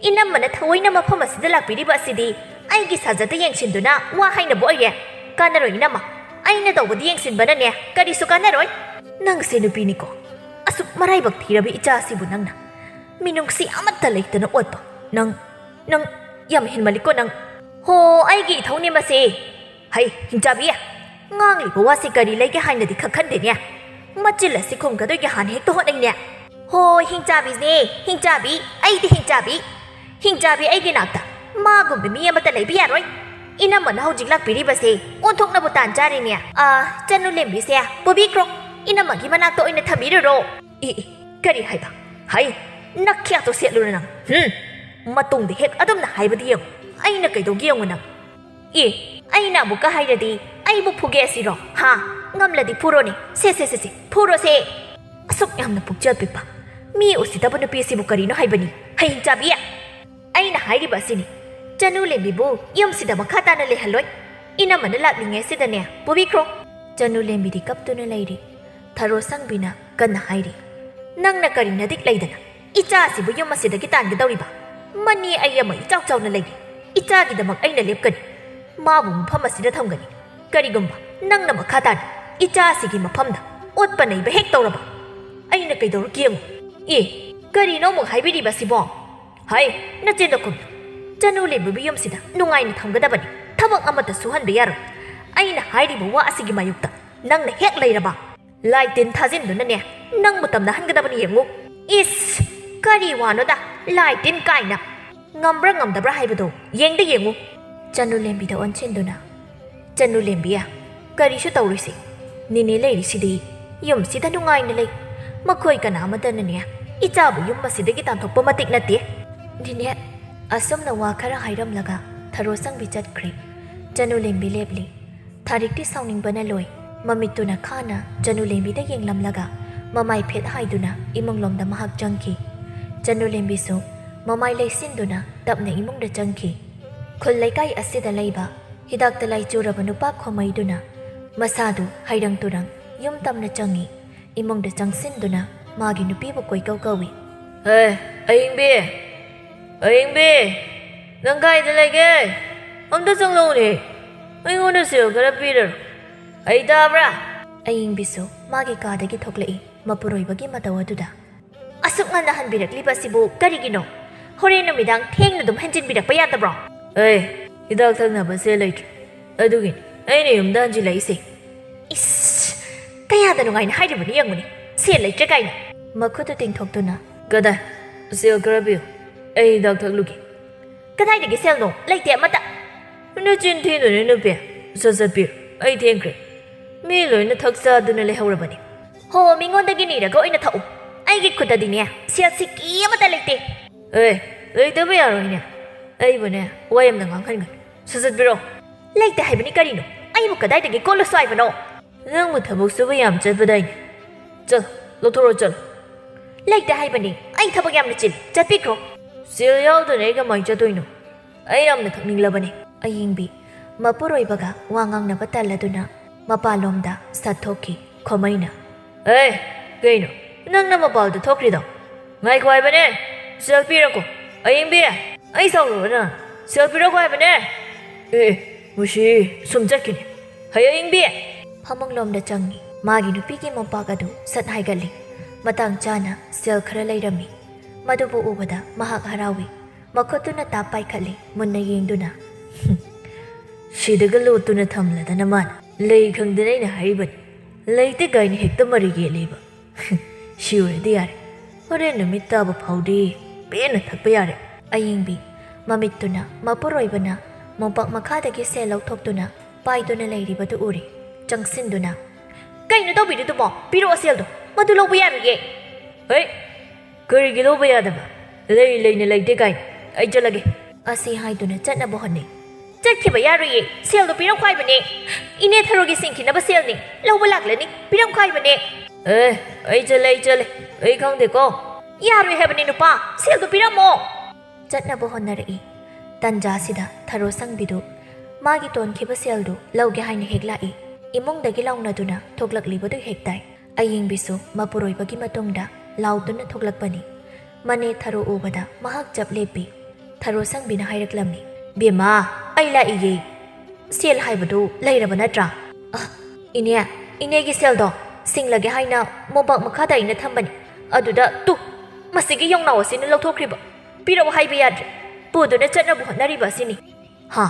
ꯏꯅꯝꯃꯅ ꯊꯑꯣꯏꯅ ꯃꯐꯝ ꯑꯁꯤꯗ ꯂꯥꯛꯄꯤꯔꯤꯕ ꯑꯁꯤꯗꯤ ꯑꯩꯒꯤ ꯁꯥꯖꯠꯇ ꯌꯦꯡꯁꯤꯟꯗꯨꯅ ꯋꯥ ꯍꯥꯏꯅꯕ ꯑꯣꯏꯔꯦ꯫ ꯀꯥꯟꯅꯔꯣꯏ ꯏꯅꯝꯃ, ꯑꯩꯅ ꯇꯧꯕꯗꯤ ꯌꯦꯡꯁꯤꯟꯕꯅꯅꯦ ꯀꯔꯤꯁꯨ ꯀꯥꯟꯅꯔꯣꯏ꯫ ꯅꯪꯁꯦ ꯅꯨꯄꯤꯅꯤꯀꯣ, ꯑꯁꯨꯛ ꯃꯔꯥꯏꯕꯛ ꯊꯤꯔꯕ ꯏꯆꯥꯁꯤꯕꯨ ꯅꯪꯅ ꯃꯤꯅꯨꯡꯁꯤ ꯑꯃꯠꯇ ꯂꯩꯇꯅ ꯑꯣꯠꯄ꯫ ꯅꯪ, ꯅꯪ ꯌꯥꯝ ꯍꯦꯟꯃꯜꯂꯤꯀꯣ ꯅꯪ꯫ ꯍꯣ, ꯑꯩꯒꯤ ꯏꯊꯧꯅꯦ ꯃꯁꯤ꯫ ꯍꯩ, ꯍꯤꯡꯆꯥꯕꯤ, ꯉꯥꯡꯂꯤꯕ ꯋꯥꯁꯤ ꯀꯔꯤ ꯂꯩꯒꯦ ꯍꯥꯏꯅꯗꯤ ꯈꯛ ꯈꯟꯗꯦꯅꯦ꯫ ꯃꯆꯤꯜ ꯑꯁꯤ ꯈꯨꯝꯒꯗꯣꯏꯒꯦ ꯍꯥꯟꯅ ꯍꯦꯛꯇ ꯍꯣꯠꯅꯩꯅꯦ꯫ ꯍꯣ, ꯍꯤꯡꯆꯥꯕꯤꯅꯦ, ꯍꯤꯡꯆꯥꯕꯤ, ꯑꯩꯗꯤ ꯍꯤꯡꯆꯥꯕꯤ꯫ ꯍꯤꯡꯆꯥꯕꯤ ꯑꯩꯒꯤ ꯅꯥꯛꯇ ꯃꯥꯒꯨꯝꯕ ꯃꯤ ꯑꯃꯠꯇ ꯂꯩꯕ ꯌꯥꯔꯣꯏ꯫ ꯏꯅꯝꯃꯅ ꯍꯧꯖꯤꯛ ꯂꯥꯛꯄꯤꯔꯤꯕꯁꯦ ꯑꯣꯟꯊꯣꯛꯅꯕ ꯇꯥꯟ ꯆꯥꯔꯤꯅꯦ꯫ ꯑꯥ, ꯆꯅꯨ ꯂꯦꯝꯕꯤꯁꯦ ꯄꯨꯕꯤꯈ꯭ꯔꯣ, ꯏꯅꯝꯃꯒꯤ ꯃꯅꯥꯛꯇ ꯑꯣꯏꯅ ꯊꯝꯕꯤꯔꯨꯔꯣ꯫ ꯑꯦ, ꯑꯦ, ꯀꯔꯤ ꯍꯥꯏꯕ? ꯍꯩ, ꯅꯈ꯭ꯌꯥꯠꯇꯣ ꯁꯦꯠꯂꯨꯔ ꯅꯪ꯫ ꯍꯨꯝ, ꯃꯇꯨꯡꯗ ꯍꯦꯛ ꯑꯗꯨꯝꯅ ꯍꯥꯏꯕꯗꯤ ꯌꯦꯡꯉꯨ꯫ ꯑꯩꯅ ꯀꯩꯗꯧꯒꯦ ꯌꯦꯡꯉꯨ ꯅꯪ꯫ ꯑꯦ, ꯑꯩꯅ ꯑꯃꯨꯛꯀ ꯍꯥꯏꯔꯗꯤ ꯑꯩꯕꯨ ꯐꯨꯒꯦ ꯑꯁꯤꯔꯣ? ꯍꯥ? ꯉꯝꯂꯗꯤ ꯐꯨꯔꯣꯅꯦ꯫ ꯁꯦ, ꯁꯦ, ꯁꯦ, ꯁꯦ, ꯐꯨꯔꯣꯁꯦ꯫ ꯑꯁꯨꯛ ꯌꯥꯝꯅ ꯄꯨꯛꯆꯦꯜ ꯄꯤꯛꯄ, ꯃꯤ ꯎꯁꯤꯠꯇꯕ ꯅꯨꯄꯤ ꯑꯁꯤꯕꯨ ꯀꯔꯤꯅꯣ ꯍꯥꯏꯕꯅꯤ? ꯍꯩ ꯆꯥꯕꯤ! ꯑꯩꯅ ꯍꯥꯏꯔꯤꯕ ꯑꯁꯤꯅꯤ꯫ ꯆꯅꯨ ꯂꯦꯝꯕꯤꯕꯨ ꯌꯨꯝꯁꯤꯗ ꯃꯈꯥ ꯇꯥꯅ ꯂꯩꯍꯜꯂꯣꯏ꯫ ꯏꯅꯝꯃꯅ ꯂꯥꯛꯂꯤꯉꯩꯁꯤꯗꯅꯦ, ꯄꯨꯕꯤꯈ꯭ꯔꯣ꯫ ꯆꯅꯨ ꯂꯦꯝꯕꯤꯗꯤ ꯀꯞꯇꯨꯅ ꯂꯩꯔꯤ꯫ ꯊꯔꯣ ꯁꯪꯕꯤꯅ ꯀꯟꯅ ꯍꯥꯏꯔꯤ꯫ ꯅꯪꯅ ꯀꯔꯤ ꯅꯗꯤꯛ ꯂꯩꯗꯅ ꯏꯆꯥꯁꯤꯕꯨ ꯌꯨꯝ ꯑꯁꯤꯗꯒꯤ ꯇꯥꯟꯒꯗꯧꯔꯤꯕ? ꯃꯅꯦ ꯑꯩ ꯑꯃ ꯏꯆꯥꯎ ꯆꯥꯎꯅ ꯂꯩꯔꯤ꯫ ꯏꯆꯥꯒꯤꯗꯃꯛ ꯑꯩꯅ ꯂꯦꯞꯀꯅꯤ꯫ ꯃꯥꯕꯨ ꯃꯐꯝ ꯑꯁꯤꯗ ꯊꯝꯒꯅꯤ꯫ ꯀꯔꯤꯒꯨꯝꯕ ꯅꯪꯅ ꯃꯈꯥ ꯇꯥꯅ ꯏꯆꯥꯁꯤꯒꯤ ꯃꯐꯝꯗ ꯑꯣꯠꯄ ꯅꯩꯕ ꯍꯦꯛ ꯇꯧꯔꯕ, ꯑꯩꯅ ꯀꯩꯗꯧꯔꯛꯀꯦ ꯌꯦꯡꯉꯨ꯫ ꯑꯦ, ꯀꯔꯤꯅꯣ ꯑꯃꯨꯛ ꯍꯥꯏꯕꯤꯔꯤꯕꯁꯤꯕꯣ? ꯍꯥꯏ, ꯅꯆꯤꯟꯗ ꯈꯨꯝ꯫ ꯆꯅꯨ ꯂꯦꯝꯕꯤꯕꯨ ꯌꯨꯝꯁꯤꯗ ꯅꯨꯡꯉꯥꯏꯅ ꯊꯝꯒꯗꯕꯅꯤ꯫ ꯊꯕꯛ ꯑꯃꯠꯇ ꯁꯨꯍꯟꯕ ꯌꯥꯔꯣꯏ꯫ ꯑꯩꯅ ꯍꯥꯏꯔꯤꯕ ꯋꯥ ꯑꯁꯤꯒꯤ ꯃꯥꯌꯣꯛꯇ ꯅꯪꯅ ꯍꯦꯛ ꯂꯩꯔꯕ, ꯂꯥꯏ ꯇꯤꯟ ꯊꯥꯖꯤꯟꯗꯨꯅꯅꯦ, ꯅꯪꯕꯨ ꯇꯝꯅꯍꯟꯒꯗꯕꯅꯤ ꯌꯦꯡꯉꯨ꯫ ꯏꯁ, ꯀꯔꯤ ꯋꯥꯅꯣꯗ, ꯂꯥꯏ ꯇꯤꯟ ꯀꯥꯏꯅ꯫ ꯉꯝꯕ꯭ꯔꯥ ꯉꯝꯗꯕ꯭ꯔꯥ ꯍꯥꯏꯕꯗꯣ ꯌꯦꯡꯗ ꯌꯦꯡꯉꯨ꯫ ꯆꯅꯨ ꯂꯦꯝꯕꯤꯗ ꯑꯣꯟꯁꯤꯟꯗꯨꯅ, "ꯆꯅꯨ ꯂꯦꯝꯕꯤ, ꯀꯔꯤꯁꯨ ꯇꯧꯔꯣꯏꯁꯤ꯫ ꯅꯦꯅꯦ ꯂꯩꯔꯤꯁꯤꯗꯤ ꯌꯨꯝꯁꯤꯗ ꯅꯨꯡꯉꯥꯏꯅ ꯂꯩ꯫ ꯃꯈꯣꯏ ꯀꯅꯥ ꯑꯃꯠꯇꯅꯅꯦ ꯏꯆꯥꯕꯨ ꯌꯨꯝ ꯑꯁꯤꯗꯒꯤ ꯇꯥꯟꯊꯣꯛꯄ ꯃꯇꯤꯛ ꯅꯠꯇꯦ꯫ ꯅꯦꯅꯦ꯫" ꯑꯁꯨꯝꯅ ꯋꯥ ꯈꯔ ꯍꯥꯏꯔꯝꯂꯒ ꯊꯔꯣ ꯁꯪꯕꯤ ꯆꯠꯈ꯭ꯔꯦ꯫ ꯆꯅꯨ ꯂꯦꯝꯕꯤ ꯂꯦꯞꯂꯤ꯫ ꯊꯥꯔꯤꯛꯇꯤ ꯁꯥꯎꯅꯤꯡꯕꯅ ꯂꯣꯏ꯫ ꯃꯃꯤꯠꯇꯨꯅ ꯈꯥꯅ ꯆꯅꯨ ꯂꯦꯝꯕꯤꯗ ꯌꯦꯡꯂꯝꯂꯒ ꯃꯃꯥꯏ ꯐꯦꯠ ꯍꯥꯏꯗꯨꯅ ꯏꯃꯨꯡꯂꯣꯝꯗ ꯃꯍꯥꯛ ꯆꯪꯈꯤ꯫ ꯆꯅꯨ ꯂꯦꯝꯕꯤꯁꯨ ꯃꯃꯥꯏ ꯂꯩꯁꯤꯟꯗꯨꯅ ꯇꯞꯅ ꯏꯃꯨꯡꯗ ꯆꯪꯈꯤ꯫ ꯈꯨꯜ ꯂꯩꯀꯥꯏ ꯑꯁꯤꯗ ꯂꯩꯕ ꯍꯤꯗꯥꯛꯇ ꯂꯥꯏꯆꯨꯔꯕ ꯅꯨꯄꯥ ꯈꯣꯃꯩꯗꯨꯅ ꯃꯁꯥꯗꯨ ꯍꯩꯔꯪ ꯇꯨꯔꯪ ꯌꯨꯝ ꯇꯝꯅ ꯆꯪꯉꯤ꯫ ꯏꯃꯨꯡꯗ ꯆꯪꯁꯤꯟꯗꯨꯅ ꯃꯥꯒꯤ ꯅꯨꯄꯤꯕꯨ ꯀꯣꯏꯀꯧ ꯀꯧꯏ꯫ "ꯍꯦ, ꯑꯌꯤꯡꯕꯤ! ꯑꯌꯤꯡꯕꯤ! ꯅꯪ ꯀꯥꯏꯗ ꯂꯩꯒꯦ? ꯑꯝꯇ ꯆꯪꯂꯛꯎꯅꯦ꯫ ꯑꯩꯉꯣꯟꯗ ꯁꯦꯜ ꯈꯔ ꯄꯤꯔꯔꯣ꯫ ꯑꯩ ꯇꯥꯕ꯭ꯔꯥ?" ꯑꯌꯤꯡꯕꯤꯁꯨ ꯃꯥꯒꯤ ꯀꯥꯗꯒꯤ ꯊꯣꯛꯂꯛꯏ, ꯃꯄꯨꯔꯣꯏꯕꯒꯤ ꯃꯇꯧ ꯑꯗꯨꯗ꯫ "ꯑꯁꯨꯛ ꯉꯟꯅ ꯍꯟꯕꯤꯔꯛꯂꯤꯕꯁꯤꯕꯨ ꯀꯔꯤꯒꯤꯅꯣ? ꯍꯣꯔꯦꯟ ꯅꯨꯃꯤꯗꯥꯡ ꯊꯦꯡꯅ ꯑꯗꯨꯝ ꯍꯟꯖꯤꯟꯕꯤꯔꯛꯄ ꯌꯥꯗꯕ꯭ꯔꯣ?" "ꯑꯦ, ꯍꯤꯗꯥꯛ ꯊꯛꯅꯕ ꯁꯦꯜ ꯂꯩꯇ꯭ꯔꯦ꯫ ꯑꯗꯨꯒꯤꯅꯤ ꯑꯩꯅ ꯌꯨꯝꯗ ꯍꯟꯖꯤꯜꯂꯛꯏꯁꯦ꯫" "ꯏꯁ, ꯀꯌꯥꯗ ꯅꯨꯡꯉꯥꯏꯅ ꯍꯥꯏꯔꯤꯕꯅꯤ ꯌꯦꯡꯉꯨꯅꯦ, ꯁꯦꯜ ꯂꯩꯇ꯭ꯔꯦ ꯀꯥꯏꯅ꯫" ꯃꯈꯨꯠꯇꯨ ꯇꯤꯡꯊꯣꯛꯇꯨꯅ꯫ "ꯀꯗꯥꯏ? ꯁꯦꯜ ꯈꯔ ꯄꯤꯌꯨ, ꯑꯩ ꯍꯤꯗꯥꯛ ꯊꯛꯂꯨꯒꯦ꯫" "ꯀꯗꯥꯏꯗꯒꯤ ꯁꯦꯜꯅꯣ? ꯂꯩꯇꯦ ꯑꯃꯠꯇ꯫" "ꯅꯆꯤꯟ ꯊꯤꯅꯨꯅꯦ ꯅꯨꯄꯤ, ꯁꯠ ꯁꯠ ꯄꯤꯔꯣ, ꯑꯩ ꯊꯦꯡꯈ꯭ꯔꯦ꯫ ꯃꯤ ꯂꯣꯏꯅ ꯊꯛ ꯆꯥꯗꯨꯅ ꯂꯩꯍꯧꯔꯕꯅꯤ꯫" "ꯍꯣ, ꯃꯤꯉꯣꯟꯗꯒꯤ ꯅꯤꯔꯒ ꯑꯣꯏꯅ ꯊꯛꯎ꯫ ꯑꯩꯒꯤ ꯈꯨꯠꯇꯗꯤꯅꯦ ꯁꯦꯜ ꯁꯤꯀꯤ ꯑꯃꯠꯇ ꯂꯩꯇꯦ꯫" "ꯑꯦ, ꯂꯩꯇꯕ ꯌꯥꯔꯣꯏꯅꯦ꯫ ꯑꯩꯕꯨꯅꯦ ꯋꯥ ꯌꯥꯝꯅ ꯉꯥꯡꯍꯟꯒꯅꯨ꯫ ꯁꯠ ꯁꯠ ꯄꯤꯔꯣ꯫" "ꯂꯩꯇꯦ ꯍꯥꯏꯕꯅꯤ ꯀꯔꯤꯅꯣ? ꯑꯩꯕꯨ ꯀꯗꯥꯏꯗꯒꯤ ꯀꯣꯜꯂꯨꯁꯨ ꯍꯥꯏꯕꯅꯣ?" "ꯅꯪꯕꯨ ꯊꯕꯛ ꯁꯨꯕ ꯌꯥꯝ ꯆꯠꯄꯗꯥꯏꯅꯦ? ꯆꯠ, ꯂꯧꯊꯣꯔꯛꯑꯣ ꯆꯠꯂꯣ꯫" "ꯂꯩꯇꯦ ꯍꯥꯏꯕꯅꯤ, ꯑꯩ ꯊꯕꯛ ꯌꯥꯝꯅ ꯆꯤꯜꯂꯤ, ꯆꯠꯄꯤꯈ꯭ꯔꯣ꯫" "ꯁꯦꯜ ꯌꯥꯎꯗꯅ ꯑꯩ ꯀꯃꯥꯏꯅ ꯆꯠꯇꯣꯏꯅꯣ? ꯑꯩ ꯌꯥꯝꯅ ꯊꯛꯅꯤꯡꯂꯕꯅꯤ꯫" ꯑꯌꯤꯡꯕꯤ ꯃꯄꯨꯔꯣꯏꯕꯒ ꯋꯥ ꯉꯥꯡꯅꯕ ꯇꯜꯂꯗꯨꯅ ꯃꯄꯥꯟꯂꯣꯝꯗ ꯁꯠꯊꯣꯛꯈꯤ꯫ ꯈꯣꯃꯩꯅ, "ꯑꯦ, ꯀꯩꯅꯣ? ꯅꯪꯅ ꯃꯄꯥꯜꯗ ꯊꯣꯛꯈ꯭ꯔꯤꯗꯣ? ꯉꯥꯏꯈꯣ ꯍꯥꯏꯕꯅꯦ꯫ ꯁꯦꯜ ꯄꯤꯔꯛꯀꯣ꯫ ꯑꯌꯤꯡꯕꯤ, ꯑꯩ ꯁꯥꯎꯔꯨꯔꯅ ꯁꯦꯜ ꯄꯤꯔꯛꯀꯣ ꯍꯥꯏꯕꯅꯦ꯫ ꯑꯦ, ꯃꯨꯁꯤ, ꯁꯨꯝ ꯆꯠꯈꯤꯅꯤ꯫ ꯍꯩ ꯑꯌꯤꯡꯕꯤ! ꯐꯃꯨꯡꯂꯣꯝꯗ ꯆꯪꯉꯤ꯫ ꯃꯥꯒꯤ ꯅꯨꯄꯤꯒꯤ ꯃꯣꯝꯄꯥꯛ ꯑꯗꯨ ꯁꯠ ꯍꯥꯏꯒꯠꯂꯤ꯫ ꯃꯇꯥꯡ ꯆꯥꯅ ꯁꯦꯜ ꯈꯔ ꯂꯩꯔꯝꯃꯤ꯫ ꯃꯗꯨꯕꯨ ꯎꯕꯗ ꯃꯍꯥꯛ ꯍꯔꯥꯎꯏ꯫ ꯃꯈꯨꯠꯇꯨꯅ ꯇꯥꯞ ꯄꯥꯏꯈꯠꯂꯤ, ꯃꯨꯟꯅ ꯌꯦꯡꯗꯨꯅ꯫ "ꯁꯤꯗꯒ ꯂꯣꯠꯇꯨꯅ ꯊꯝꯂꯗꯅ ꯃꯥꯅ ꯂꯩ ꯈꯪꯗꯅ ꯑꯩꯅ ꯍꯥꯏꯔꯤꯕꯅꯤ꯫ ꯂꯩꯇꯦ ꯀꯥꯏꯅ ꯍꯦꯛꯇ ꯃꯔꯩ ꯌꯦꯠꯂꯤꯕ꯫ ꯁꯤ ꯑꯣꯏꯔꯗꯤ ꯌꯥꯔꯦ꯫ ꯍꯣꯔꯦꯟ ꯅꯨꯃꯤꯠ ꯇꯥꯕ ꯐꯥꯎꯗꯤ ꯄꯦꯟꯅ ꯊꯛꯄ ꯌꯥꯔꯦ꯫" ꯑꯌꯤꯡꯕꯤ, ꯃꯃꯤꯠꯇꯨꯅ ꯃꯄꯨꯔꯣꯏꯕꯅ ꯃꯣꯝꯄꯥꯛ ꯃꯈꯥꯗꯒꯤ ꯁꯦꯜ ꯂꯧꯊꯣꯛꯇꯨꯅ ꯄꯥꯏꯗꯨꯅ ꯂꯩꯔꯤꯕꯗꯨ ꯎꯔꯦ꯫ ꯆꯪꯁꯤꯟꯗꯨꯅ, "ꯀꯩꯅꯣ ꯇꯧꯕꯤꯔꯤꯗꯨꯕꯣ? ꯄꯤꯔꯛꯑꯣ ꯁꯦꯜꯗꯣ꯫ ꯃꯗꯨ ꯂꯧꯕ ꯌꯥꯔꯣꯏꯌꯦ꯫" "ꯍꯩ! ꯀꯔꯤꯒꯤ ꯂꯧꯕ ꯌꯥꯗꯕ? ꯂꯩ ꯂꯩꯅ ꯂꯩꯇꯦ ꯀꯥꯏꯅ꯫ ꯑꯩ ꯆꯠꯂꯒꯦ꯫" ꯑꯁꯤ ꯍꯥꯏꯗꯨꯅ ꯆꯠꯅꯕ ꯍꯣꯠꯅꯩ꯫ "ꯆꯠꯈꯤꯕ ꯌꯥꯔꯣꯏꯌꯦ꯫ ꯁꯦꯜꯗꯣ ꯄꯤꯔꯝꯈꯣ ꯍꯥꯏꯕꯅꯦ꯫ ꯏꯅꯦ ꯊꯔꯣꯒꯤ ꯁꯤꯡꯈꯤꯅꯕ ꯁꯦꯜꯅꯤ꯫ ꯂꯧꯕ ꯂꯥꯛꯂꯅꯤ꯫ ꯄꯤꯔꯝꯈꯣ ꯍꯥꯏꯕꯅꯦ꯫" "ꯑꯦ, ꯑꯩ ꯆꯠꯂꯦ, ꯑꯩ ꯆꯠꯂꯦ꯫ ꯑꯩ ꯈꯪꯗꯦꯀꯣ꯫" "ꯌꯥꯔꯣꯏ ꯍꯥꯏꯕꯅꯦ ꯅꯨꯄꯥ꯫ ꯁꯦꯜꯗꯣ ꯄꯤꯔꯝꯃꯣ꯫" ꯆꯠꯅꯕ ꯍꯣꯠꯅꯔꯛꯏ꯫ ꯇꯟꯖꯥꯁꯤꯗ ꯊꯔꯣ ꯁꯪꯕꯤꯗꯨ ꯃꯥꯒꯤ ꯇꯣꯟꯈꯤꯕ ꯁꯦꯜꯗꯨ ꯂꯧꯒꯦ ꯍꯥꯏꯅ ꯍꯦꯛ ꯂꯥꯛꯏ꯫ ꯏꯃꯨꯡꯗꯒꯤ ꯂꯥꯎꯅꯗꯨꯅ ꯊꯣꯛꯂꯛꯂꯤꯕꯗꯨ ꯍꯦꯛ ꯇꯥꯏ꯫ ꯑꯌꯤꯡꯕꯤꯁꯨ ꯃꯄꯨꯔꯣꯏꯕꯒꯤ ꯃꯇꯨꯡꯗ ꯂꯥꯎꯗꯨꯅ ꯊꯣꯛꯂꯛꯄꯅꯤ꯫ ꯃꯅꯦ ꯊꯔꯣ ꯎꯕꯗ ꯃꯍꯥꯛ ꯆꯞ ꯂꯦꯞꯄꯤ꯫ ꯊꯔꯣ ꯁꯪꯕꯤꯅ ꯍꯥꯏꯔꯛꯂꯝꯃꯤ, "ꯕꯦꯝꯃ, ꯑꯩ ꯂꯥꯛꯏꯌꯦ꯫ ꯁꯦꯜ ꯍꯥꯏꯕꯗꯨ ꯂꯩꯔꯕ ꯅꯠꯇ꯭ꯔꯥ?" "ꯑ, ꯏꯅꯦ, ꯏꯅꯦꯒꯤ ꯁꯦꯜꯗꯣ ꯁꯤꯡꯂꯒꯦ ꯍꯥꯏꯅ ꯃꯣꯝꯄꯥꯛ ꯃꯈꯥꯗ ꯑꯩꯅ ꯊꯝꯕꯅꯤ꯫ ꯑꯗꯨꯗ ꯇꯨ, ꯃꯁꯤꯒꯤ ꯌꯣꯡꯅꯥꯎ ꯑꯁꯤꯅ ꯂꯧꯊꯣꯛꯈ꯭ꯔꯤꯕ꯫ ꯄꯤꯔꯛꯑꯣ ꯍꯥꯏꯕ ꯌꯥꯗ꯭ꯔꯦ꯫ ꯄꯨꯗꯨꯅ ꯆꯠꯅꯕ ꯍꯣꯠꯅꯔꯤꯕ ꯑꯁꯤꯅꯤ꯫" "ꯍꯥ?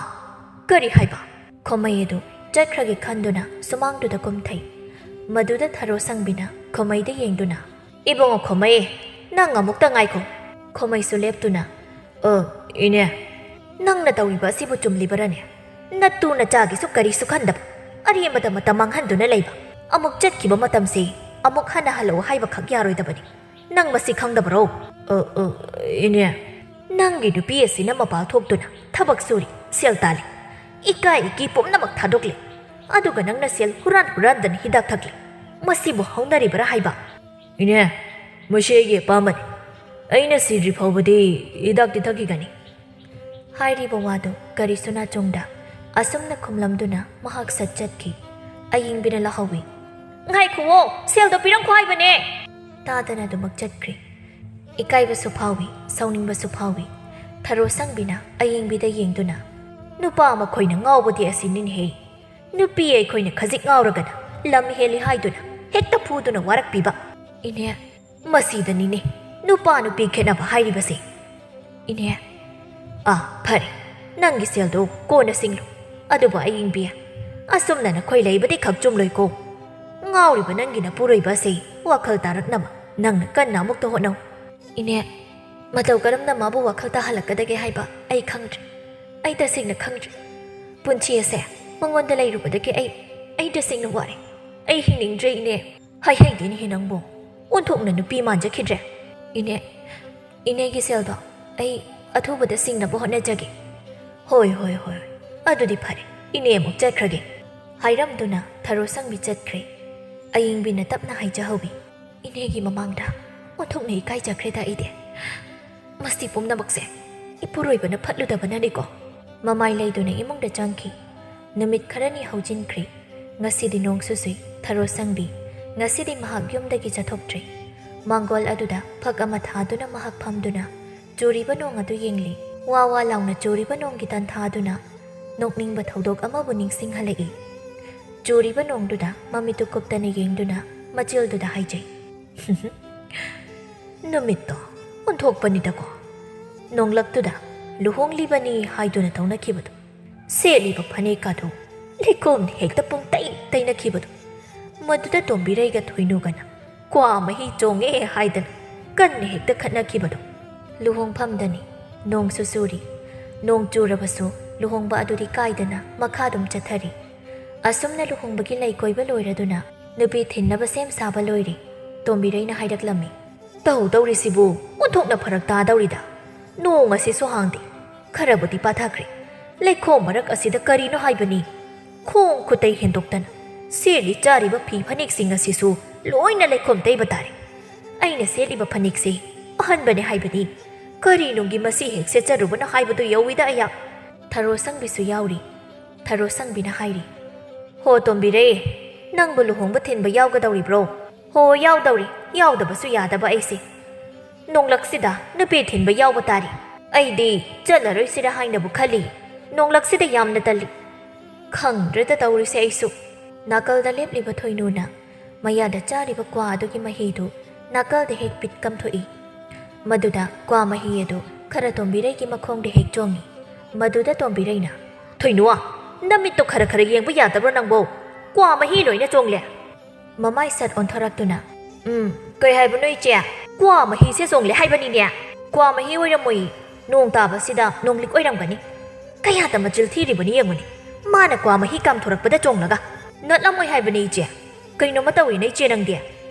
ꯀꯔꯤ ꯍꯥꯏꯕ?" ꯈꯣꯃꯩ ꯑꯗꯨ ꯆꯠꯈ꯭ꯔꯒꯦ ꯈꯟꯗꯨꯅ ꯁꯨꯃꯥꯡꯗꯨꯗ ꯀꯨꯝꯊꯩ꯫ ꯃꯗꯨꯗ ꯊꯔꯣ ꯁꯪꯕꯤꯅ ꯈꯣꯃꯩꯗ ꯌꯦꯡꯗꯨꯅ, "ꯏꯕꯨꯡꯉꯣ ꯈꯣꯃꯩ, ꯅꯪ ꯑꯃꯨꯛꯇ ꯉꯥꯏꯈꯣ꯫" ꯈꯣꯃꯩꯁꯨ ꯂꯦꯞꯇꯨꯅ, "ꯑ, ꯏꯅꯦ, ꯅꯪꯅ ꯇꯧꯔꯤꯕ ꯑꯁꯤꯕꯨ ꯆꯨꯝꯂꯤꯕꯔꯅꯦ? ꯅꯇꯨ ꯅꯆꯥꯒꯤꯁꯨ ꯀꯔꯤꯁꯨ ꯈꯟꯗꯕ, ꯑꯔꯦꯝꯕꯗ ꯃꯇꯝ ꯃꯥꯡꯍꯟꯗꯨꯅ ꯂꯩꯕ꯫ ꯑꯃꯨꯛ ꯆꯠꯈꯤꯕ ꯃꯇꯝꯁꯦ ꯑꯃꯨꯛ ꯍꯟꯅ ꯍꯜꯂꯛꯑꯣ ꯍꯥꯏꯕꯈꯛ ꯌꯥꯔꯣꯏꯗꯕꯅꯤ꯫ ꯅꯪ ꯃꯁꯤ ꯈꯪꯗꯕꯔꯣ?" "ꯑ, ꯑ, ꯏꯅꯦ꯫" "ꯅꯪꯒꯤ ꯅꯨꯄꯤ ꯑꯁꯤꯅ ꯃꯄꯥꯜ ꯊꯣꯛꯇꯨꯅ ꯊꯕꯛ ꯁꯨꯔꯤ, ꯁꯦꯜ ꯇꯥꯜꯂꯤ, ꯏꯀꯥꯏ ꯏꯀꯤ ꯄꯨꯝꯅꯃꯛ ꯊꯥꯗꯣꯛꯂꯦ꯫ ꯑꯗꯨꯒ ꯅꯪꯅ ꯁꯦꯜ ꯍꯨꯔꯥꯟ ꯍꯨꯔꯥꯟꯗꯅ ꯍꯤꯗꯥꯛ ꯊꯛꯂꯤ꯫ ꯃꯁꯤꯕꯨ ꯍꯧꯅꯔꯤꯕꯔꯥ ꯍꯥꯏꯕ?" "ꯏꯅꯦ, ꯃꯁꯤ ꯑꯩꯒꯤ ꯑꯄꯥꯝꯕꯅꯤ꯫ ꯑꯩꯅ ꯁꯤꯗ꯭ꯔꯤ ꯐꯥꯎꯕꯗꯤ ꯍꯤꯗꯥꯛꯇꯤ ꯊꯛꯈꯤꯒꯅꯤ꯫" ꯍꯥꯏꯔꯤꯕ ꯋꯥꯗꯨ ꯀꯔꯤꯁꯨ ꯅꯥꯆꯣꯡꯗ ꯑꯁꯨꯝꯅ ꯈꯨꯝꯂꯝꯗꯨꯅ ꯃꯍꯥꯛ ꯁꯠ ꯆꯠꯈꯤ꯫ ꯑꯌꯤꯡꯕꯤꯅ ꯂꯥꯍꯧꯋꯤ, "ꯉꯥꯏꯈꯨꯋꯣ, ꯁꯦꯜꯗꯣ ꯄꯤꯔꯝꯈꯣ ꯍꯥꯏꯕꯅꯦ!" ꯇꯥꯗꯅ ꯑꯗꯨꯃꯛ ꯆꯠꯈ꯭ꯔꯦ꯫ ꯏꯀꯥꯏꯕꯁꯨ ꯐꯥꯎꯏ, ꯁꯥꯎꯅꯤꯡꯕꯁꯨ ꯐꯥꯎꯏ꯫ ꯊꯔꯣ ꯁꯪꯕꯤꯅ ꯑꯌꯤꯡꯕꯤꯗ ꯌꯦꯡꯗꯨꯅ, "ꯅꯨꯄꯥ ꯃꯈꯣꯏꯅ ꯉꯥꯎꯕꯗꯤ ꯑꯁꯤꯅꯤꯅꯦꯍꯦ꯫ ꯅꯨꯄꯤ ꯑꯩꯈꯣꯏꯅ ꯈꯖꯤꯛ ꯉꯥꯎꯔꯒꯅ ꯂꯝ ꯍꯦꯜꯂꯤ ꯍꯥꯏꯗꯨꯅ ꯍꯦꯛꯇ ꯐꯨꯗꯨꯅ ꯋꯥꯔꯛꯄꯤꯕ꯫ ꯏꯅꯦ, ꯃꯁꯤꯗꯅꯤꯅꯦ ꯅꯨꯄꯥ ꯅꯨꯄꯤ ꯈꯦꯠꯅꯕ ꯍꯥꯏꯔꯤꯕꯁꯦ꯫ ꯏꯅꯦ, ꯑꯥ, ꯐꯔꯦ, ꯅꯪꯒꯤ ꯁꯦꯜꯗꯣ ꯀꯣꯟꯅ ꯁꯤꯡꯂꯨ꯫ ꯑꯗꯨꯕꯨ ꯑꯌꯤꯡꯕꯤ, ꯑꯁꯨꯝꯅ ꯅꯈꯣꯏ ꯂꯩꯕꯗꯤ ꯈꯛ ꯆꯨꯝꯂꯣꯏꯀꯣ꯫ ꯉꯥꯎꯔꯤꯕ ꯅꯪꯒꯤ ꯅꯄꯨꯔꯣꯏꯕ ꯑꯁꯤ ꯋꯥꯈꯜ ꯇꯥꯔꯛꯅꯕ ꯅꯪꯅ ꯀꯟꯅ ꯑꯃꯨꯛꯇ ꯍꯣꯠꯅꯧ꯫" "ꯏꯅꯦ, ꯃꯇꯧ ꯀꯔꯝꯅ ꯃꯥꯕꯨ ꯋꯥꯈꯜ ꯇꯥꯍꯜꯂꯛꯀꯗꯒꯦ ꯍꯥꯏꯕ ꯑꯩ ꯈꯪꯗ꯭ꯔꯦ꯫ ꯑꯩ ꯇꯁꯦꯡꯅ ꯈꯪꯗ꯭ꯔꯦ꯫ ꯄꯨꯟꯁꯤ ꯑꯁꯦ ꯃꯉꯣꯟꯗ ꯂꯩꯔꯨꯕꯗꯒꯤ ꯑꯩ, ꯑꯩ ꯇꯁꯦꯡꯅ ꯋꯥꯔꯦ꯫ ꯑꯩ ꯍꯤꯡꯅꯤꯡꯗ꯭ꯔꯦ, ꯏꯅꯦ꯫ ꯍꯥꯏꯍꯩꯗꯦꯅꯦꯍꯦ ꯅꯪꯕꯨ꯫ ꯑꯣꯟꯊꯣꯛꯅ ꯅꯨꯄꯤ ꯃꯥꯟꯖꯈꯤꯗ꯭ꯔꯦ꯫" "ꯏꯅꯦ, ꯏꯅꯦꯒꯤ ꯁꯦꯜꯗꯣ ꯑꯩ ꯑꯊꯨꯕꯗ ꯁꯤꯡꯅꯕ ꯍꯣꯠꯅꯖꯒꯦ꯫" "ꯍꯣꯏ, ꯍꯣꯏ, ꯍꯣꯏ, ꯑꯗꯨꯗꯤ ꯐꯔꯦ, ꯏꯅꯦ ꯑꯃꯨꯛ ꯆꯠꯈ꯭ꯔꯒꯦ꯫" ꯍꯥꯏꯔꯝꯗꯨꯅ ꯊꯔꯣ ꯁꯪꯕꯤ ꯆꯠꯈ꯭ꯔꯦ꯫ ꯑꯌꯤꯡꯕꯤꯅ ꯇꯞꯅ ꯍꯥꯏꯖꯍꯧꯏ, "ꯏꯅꯦꯒꯤ ꯃꯃꯥꯡꯗ ꯑꯣꯟꯊꯣꯛꯅ ꯏꯀꯥꯏꯖꯈ꯭ꯔꯦꯗ ꯑꯩꯗꯤ꯫ ꯃꯁꯤ ꯄꯨꯝꯅꯃꯛꯁꯦ ꯏꯄꯨꯔꯣꯏꯕꯅ ꯐꯠꯂꯨꯗꯕꯅꯅꯤꯀꯣ꯫" ꯃꯃꯥꯏ ꯂꯩꯗꯨꯅ ꯏꯃꯨꯡꯗ ꯆꯪꯈꯤ꯫ ꯅꯨꯃꯤꯠ ꯈꯔꯅꯤ ꯍꯧꯖꯤꯟꯈ꯭ꯔꯦ꯫ ꯉꯁꯤꯗꯤ ꯅꯣꯡꯁꯨ ꯆꯨꯏ꯫ ꯊꯔꯣ ꯁꯪꯕꯤ ꯉꯁꯤꯗꯤ ꯃꯍꯥꯛ ꯌꯨꯝꯗꯒꯤ ꯆꯠꯊꯣꯛꯇ꯭ꯔꯦ꯫ ꯃꯥꯡꯒꯣꯜ ꯑꯗꯨꯗ ꯐꯛ ꯑꯃ ꯊꯥꯗꯨꯅ ꯃꯍꯥꯛ ꯐꯝꯗꯨꯅ ꯆꯨꯔꯤꯕ ꯅꯣꯡ ꯑꯗꯨ ꯌꯦꯡꯂꯤ꯫ ꯋꯥ ꯋꯥ ꯂꯥꯎꯅ ꯆꯨꯔꯤꯕ ꯅꯣꯡꯒꯤ ꯇꯟꯊꯥꯗꯨꯅ ꯅꯣꯛꯅꯤꯡꯕ ꯊꯧꯗꯣꯛ ꯑꯃꯕꯨ ꯅꯤꯡꯁꯤꯡꯍꯜꯂꯛꯏ꯫ ꯆꯨꯔꯤꯕ ꯅꯣꯡꯗꯨꯗ ꯃꯃꯤꯠꯇꯨ ꯀꯨꯞꯇꯅ ꯌꯦꯡꯗꯨꯅ ꯃꯆꯤꯜꯗꯨꯗ ꯍꯥꯏꯖꯩ, "ꯅꯨꯃꯤꯠꯇꯣ ꯑꯣꯟꯊꯣꯛꯄꯅꯤꯗꯀꯣ꯫ ꯅꯣꯡꯂꯛꯇꯨꯗ ꯂꯨꯍꯣꯡꯂꯤꯕꯅꯤ ꯍꯥꯏꯗꯨꯅ ꯇꯧꯅꯈꯤꯕꯗꯨ, ꯁꯦꯠꯂꯤꯕ ꯐꯅꯦꯛ ꯑꯗꯨ ꯂꯩꯈꯣꯝꯅ ꯍꯦꯛꯇ ꯄꯨꯡꯇꯩ ꯇꯩꯅꯈꯤꯕꯗꯨ, ꯃꯗꯨꯗ ꯇꯣꯝꯕꯤꯔꯩꯒ ꯊꯣꯏꯅꯨꯒꯅ ꯀ꯭ꯋꯥ ꯃꯍꯤ ꯆꯣꯡꯉꯦ ꯍꯥꯏꯗꯅ ꯀꯟꯅ ꯍꯦꯛꯇ ꯈꯠꯅꯈꯤꯕꯗꯨ꯫ ꯂꯨꯍꯣꯡꯐꯝꯗꯅꯤ, ꯅꯣꯡꯁꯨ ꯆꯨꯔꯤ꯫ ꯅꯣꯡ ꯆꯨꯔꯕꯁꯨ ꯂꯨꯍꯣꯡꯕ ꯑꯗꯨꯗꯤ ꯀꯥꯏꯗꯅ ꯃꯈꯥ ꯑꯗꯨꯝ ꯆꯠꯊꯔꯤ꯫ ꯑꯁꯨꯝꯅ ꯂꯨꯍꯣꯡꯕꯒꯤ ꯂꯩ ꯀꯣꯏꯕ ꯂꯣꯏꯔꯗꯨꯅ ꯅꯨꯄꯤ ꯊꯤꯟꯅꯕ ꯁꯦꯝ ꯁꯥꯕ ꯂꯣꯏꯔꯦ꯫" ꯇꯣꯝꯕꯤꯔꯩꯅ ꯍꯥꯏꯔꯛꯂꯝꯃꯤ꯫ "ꯇꯧꯗꯧꯔꯤꯁꯤꯕꯨ ꯑꯣꯟꯊꯣꯛꯅ ꯐꯔꯛ ꯇꯥꯗꯧꯔꯤꯗ꯫ ꯅꯣꯡ ꯑꯁꯤꯁꯨ ꯍꯥꯡꯗꯦ, ꯈꯔꯕꯨꯗꯤ ꯄꯥꯊꯈ꯭ꯔꯦ꯫ ꯂꯩꯈꯣꯝ ꯃꯔꯛ ꯑꯁꯤꯗ ꯀꯔꯤꯅꯣ ꯍꯥꯏꯕꯅꯤ? ꯈꯣꯡ ꯈꯨꯠꯇꯩ ꯍꯦꯟꯗꯣꯛꯇꯅ ꯁꯦꯠꯂꯤ ꯆꯥꯔꯤꯕ ꯐꯤ ꯐꯅꯦꯛꯁꯤꯡ ꯑꯁꯤꯁꯨ ꯂꯣꯏꯅ ꯂꯩꯈꯣꯝ ꯇꯩꯕ ꯇꯥꯔꯦ꯫ ꯑꯩꯅ ꯁꯦꯠꯂꯤꯕ ꯐꯅꯦꯛꯁꯤ ꯑꯍꯟꯕꯅꯦ ꯍꯥꯏꯕꯅꯤ꯫ ꯀꯔꯤꯅꯨꯡꯒꯤ ꯃꯁꯤ ꯍꯦꯛ ꯁꯦꯠꯆꯔꯨꯕꯅꯣ ꯍꯥꯏꯕꯗꯨ ꯌꯧꯏꯗ ꯑꯩꯍꯥꯛ꯫" ꯊꯔꯣ ꯁꯪꯕꯤꯁꯨ ꯌꯥꯎꯔꯤ꯫ ꯊꯔꯣ ꯁꯪꯕꯤꯅ ꯍꯥꯏꯔꯤ, "ꯍꯣ ꯇꯣꯝꯕꯤꯔꯩ, ꯅꯪꯕꯨ ꯂꯨꯍꯣꯡꯕ ꯊꯤꯟꯕ ꯌꯥꯎꯒꯗꯧꯔꯤꯕ꯭ꯔꯣ?" "ꯍꯣ, ꯌꯥꯎꯗꯧꯔꯤ, ꯌꯥꯎꯗꯕꯁꯨ ꯌꯥꯗꯕ ꯑꯩꯁꯦ꯫ ꯅꯣꯡꯂꯛꯁꯤꯗ ꯅꯨꯄꯤ ꯊꯤꯟꯕ ꯌꯥꯎꯕ ꯇꯥꯔꯤ꯫ ꯑꯩꯗꯤ ꯆꯠꯂꯔꯣꯏꯁꯤꯔ ꯍꯥꯏꯅꯕꯨ ꯈꯜꯂꯤ꯫ ꯅꯣꯡꯂꯛꯁꯤꯗ ꯌꯥꯝꯅ ꯇꯜꯂꯤ"꯫ ꯈꯪꯗ꯭ꯔꯦꯗ ꯇꯧꯔꯤꯁꯦ ꯑꯩꯁꯨ꯫ ꯅꯥꯀꯜꯗ ꯂꯦꯞꯂꯤꯕ ꯊꯣꯏꯅꯨꯅ ꯃꯌꯥꯗ ꯆꯥꯔꯤꯕ ꯀ꯭ꯋꯥ ꯑꯗꯨꯒꯤ ꯃꯍꯤꯗꯨ ꯅꯥꯀꯜꯗ ꯍꯦꯛ ꯄꯤꯠ ꯀꯝꯊꯣꯛꯏ꯫ ꯃꯗꯨꯗ ꯀ꯭ꯋꯥ ꯃꯍꯤ ꯑꯗꯨ ꯈꯔ ꯇꯣꯝꯕꯤꯔꯩꯒꯤ ꯃꯈꯣꯡꯗ ꯍꯦꯛ ꯆꯣꯡꯏ꯫ ꯃꯗꯨꯗ ꯇꯣꯝꯕꯤꯔꯩꯅ, "ꯊꯣꯏꯅꯨ, ꯅꯃꯤꯠꯇꯣ ꯈꯔ ꯈꯔ ꯌꯦꯡꯕ ꯌꯥꯗꯕ꯭ꯔꯣ ꯅꯪꯕꯣ? ꯀ꯭ꯋꯥ ꯃꯍꯤ ꯂꯣꯏꯅ ꯆꯣꯡꯂꯦ"꯫ ꯃꯃꯥꯏ ꯁꯠ ꯑꯣꯟꯊꯣꯔꯛꯇꯨꯅ, "ꯎꯝ, ꯀꯩ ꯍꯥꯏꯕꯅꯣ ꯏꯆꯦ? ꯀ꯭ꯋꯥ ꯃꯍꯤꯁꯦ ꯆꯣꯡꯂꯦ ꯍꯥꯏꯕꯅꯤꯅꯦ꯫ ꯀ꯭ꯋꯥ ꯃꯍꯤ ꯑꯣꯏꯔꯝꯃꯣꯏ, ꯅꯣꯡ ꯇꯥꯕꯁꯤꯗ ꯅꯣꯡꯂꯤꯛ ꯑꯣꯏꯔꯝꯒꯅꯤ꯫ ꯀꯌꯥꯗ ꯃꯆꯤꯜ ꯊꯤꯔꯤꯕꯅꯤ ꯌꯦꯡꯉꯨꯅꯦ꯫ ꯃꯥꯅ ꯀ꯭ꯋꯥ ꯃꯍꯤ ꯀꯥꯝꯊꯣꯔꯛꯄꯗ ꯆꯣꯡꯂꯒ꯫ ꯅꯠꯂꯝꯃꯣꯏ ꯍꯥꯏꯕꯅꯤ ꯏꯆꯦ꯫ ꯀꯩꯅꯣꯃ ꯇꯧꯏꯅꯦ ꯏꯆꯦ ꯅꯪꯗꯤ꯫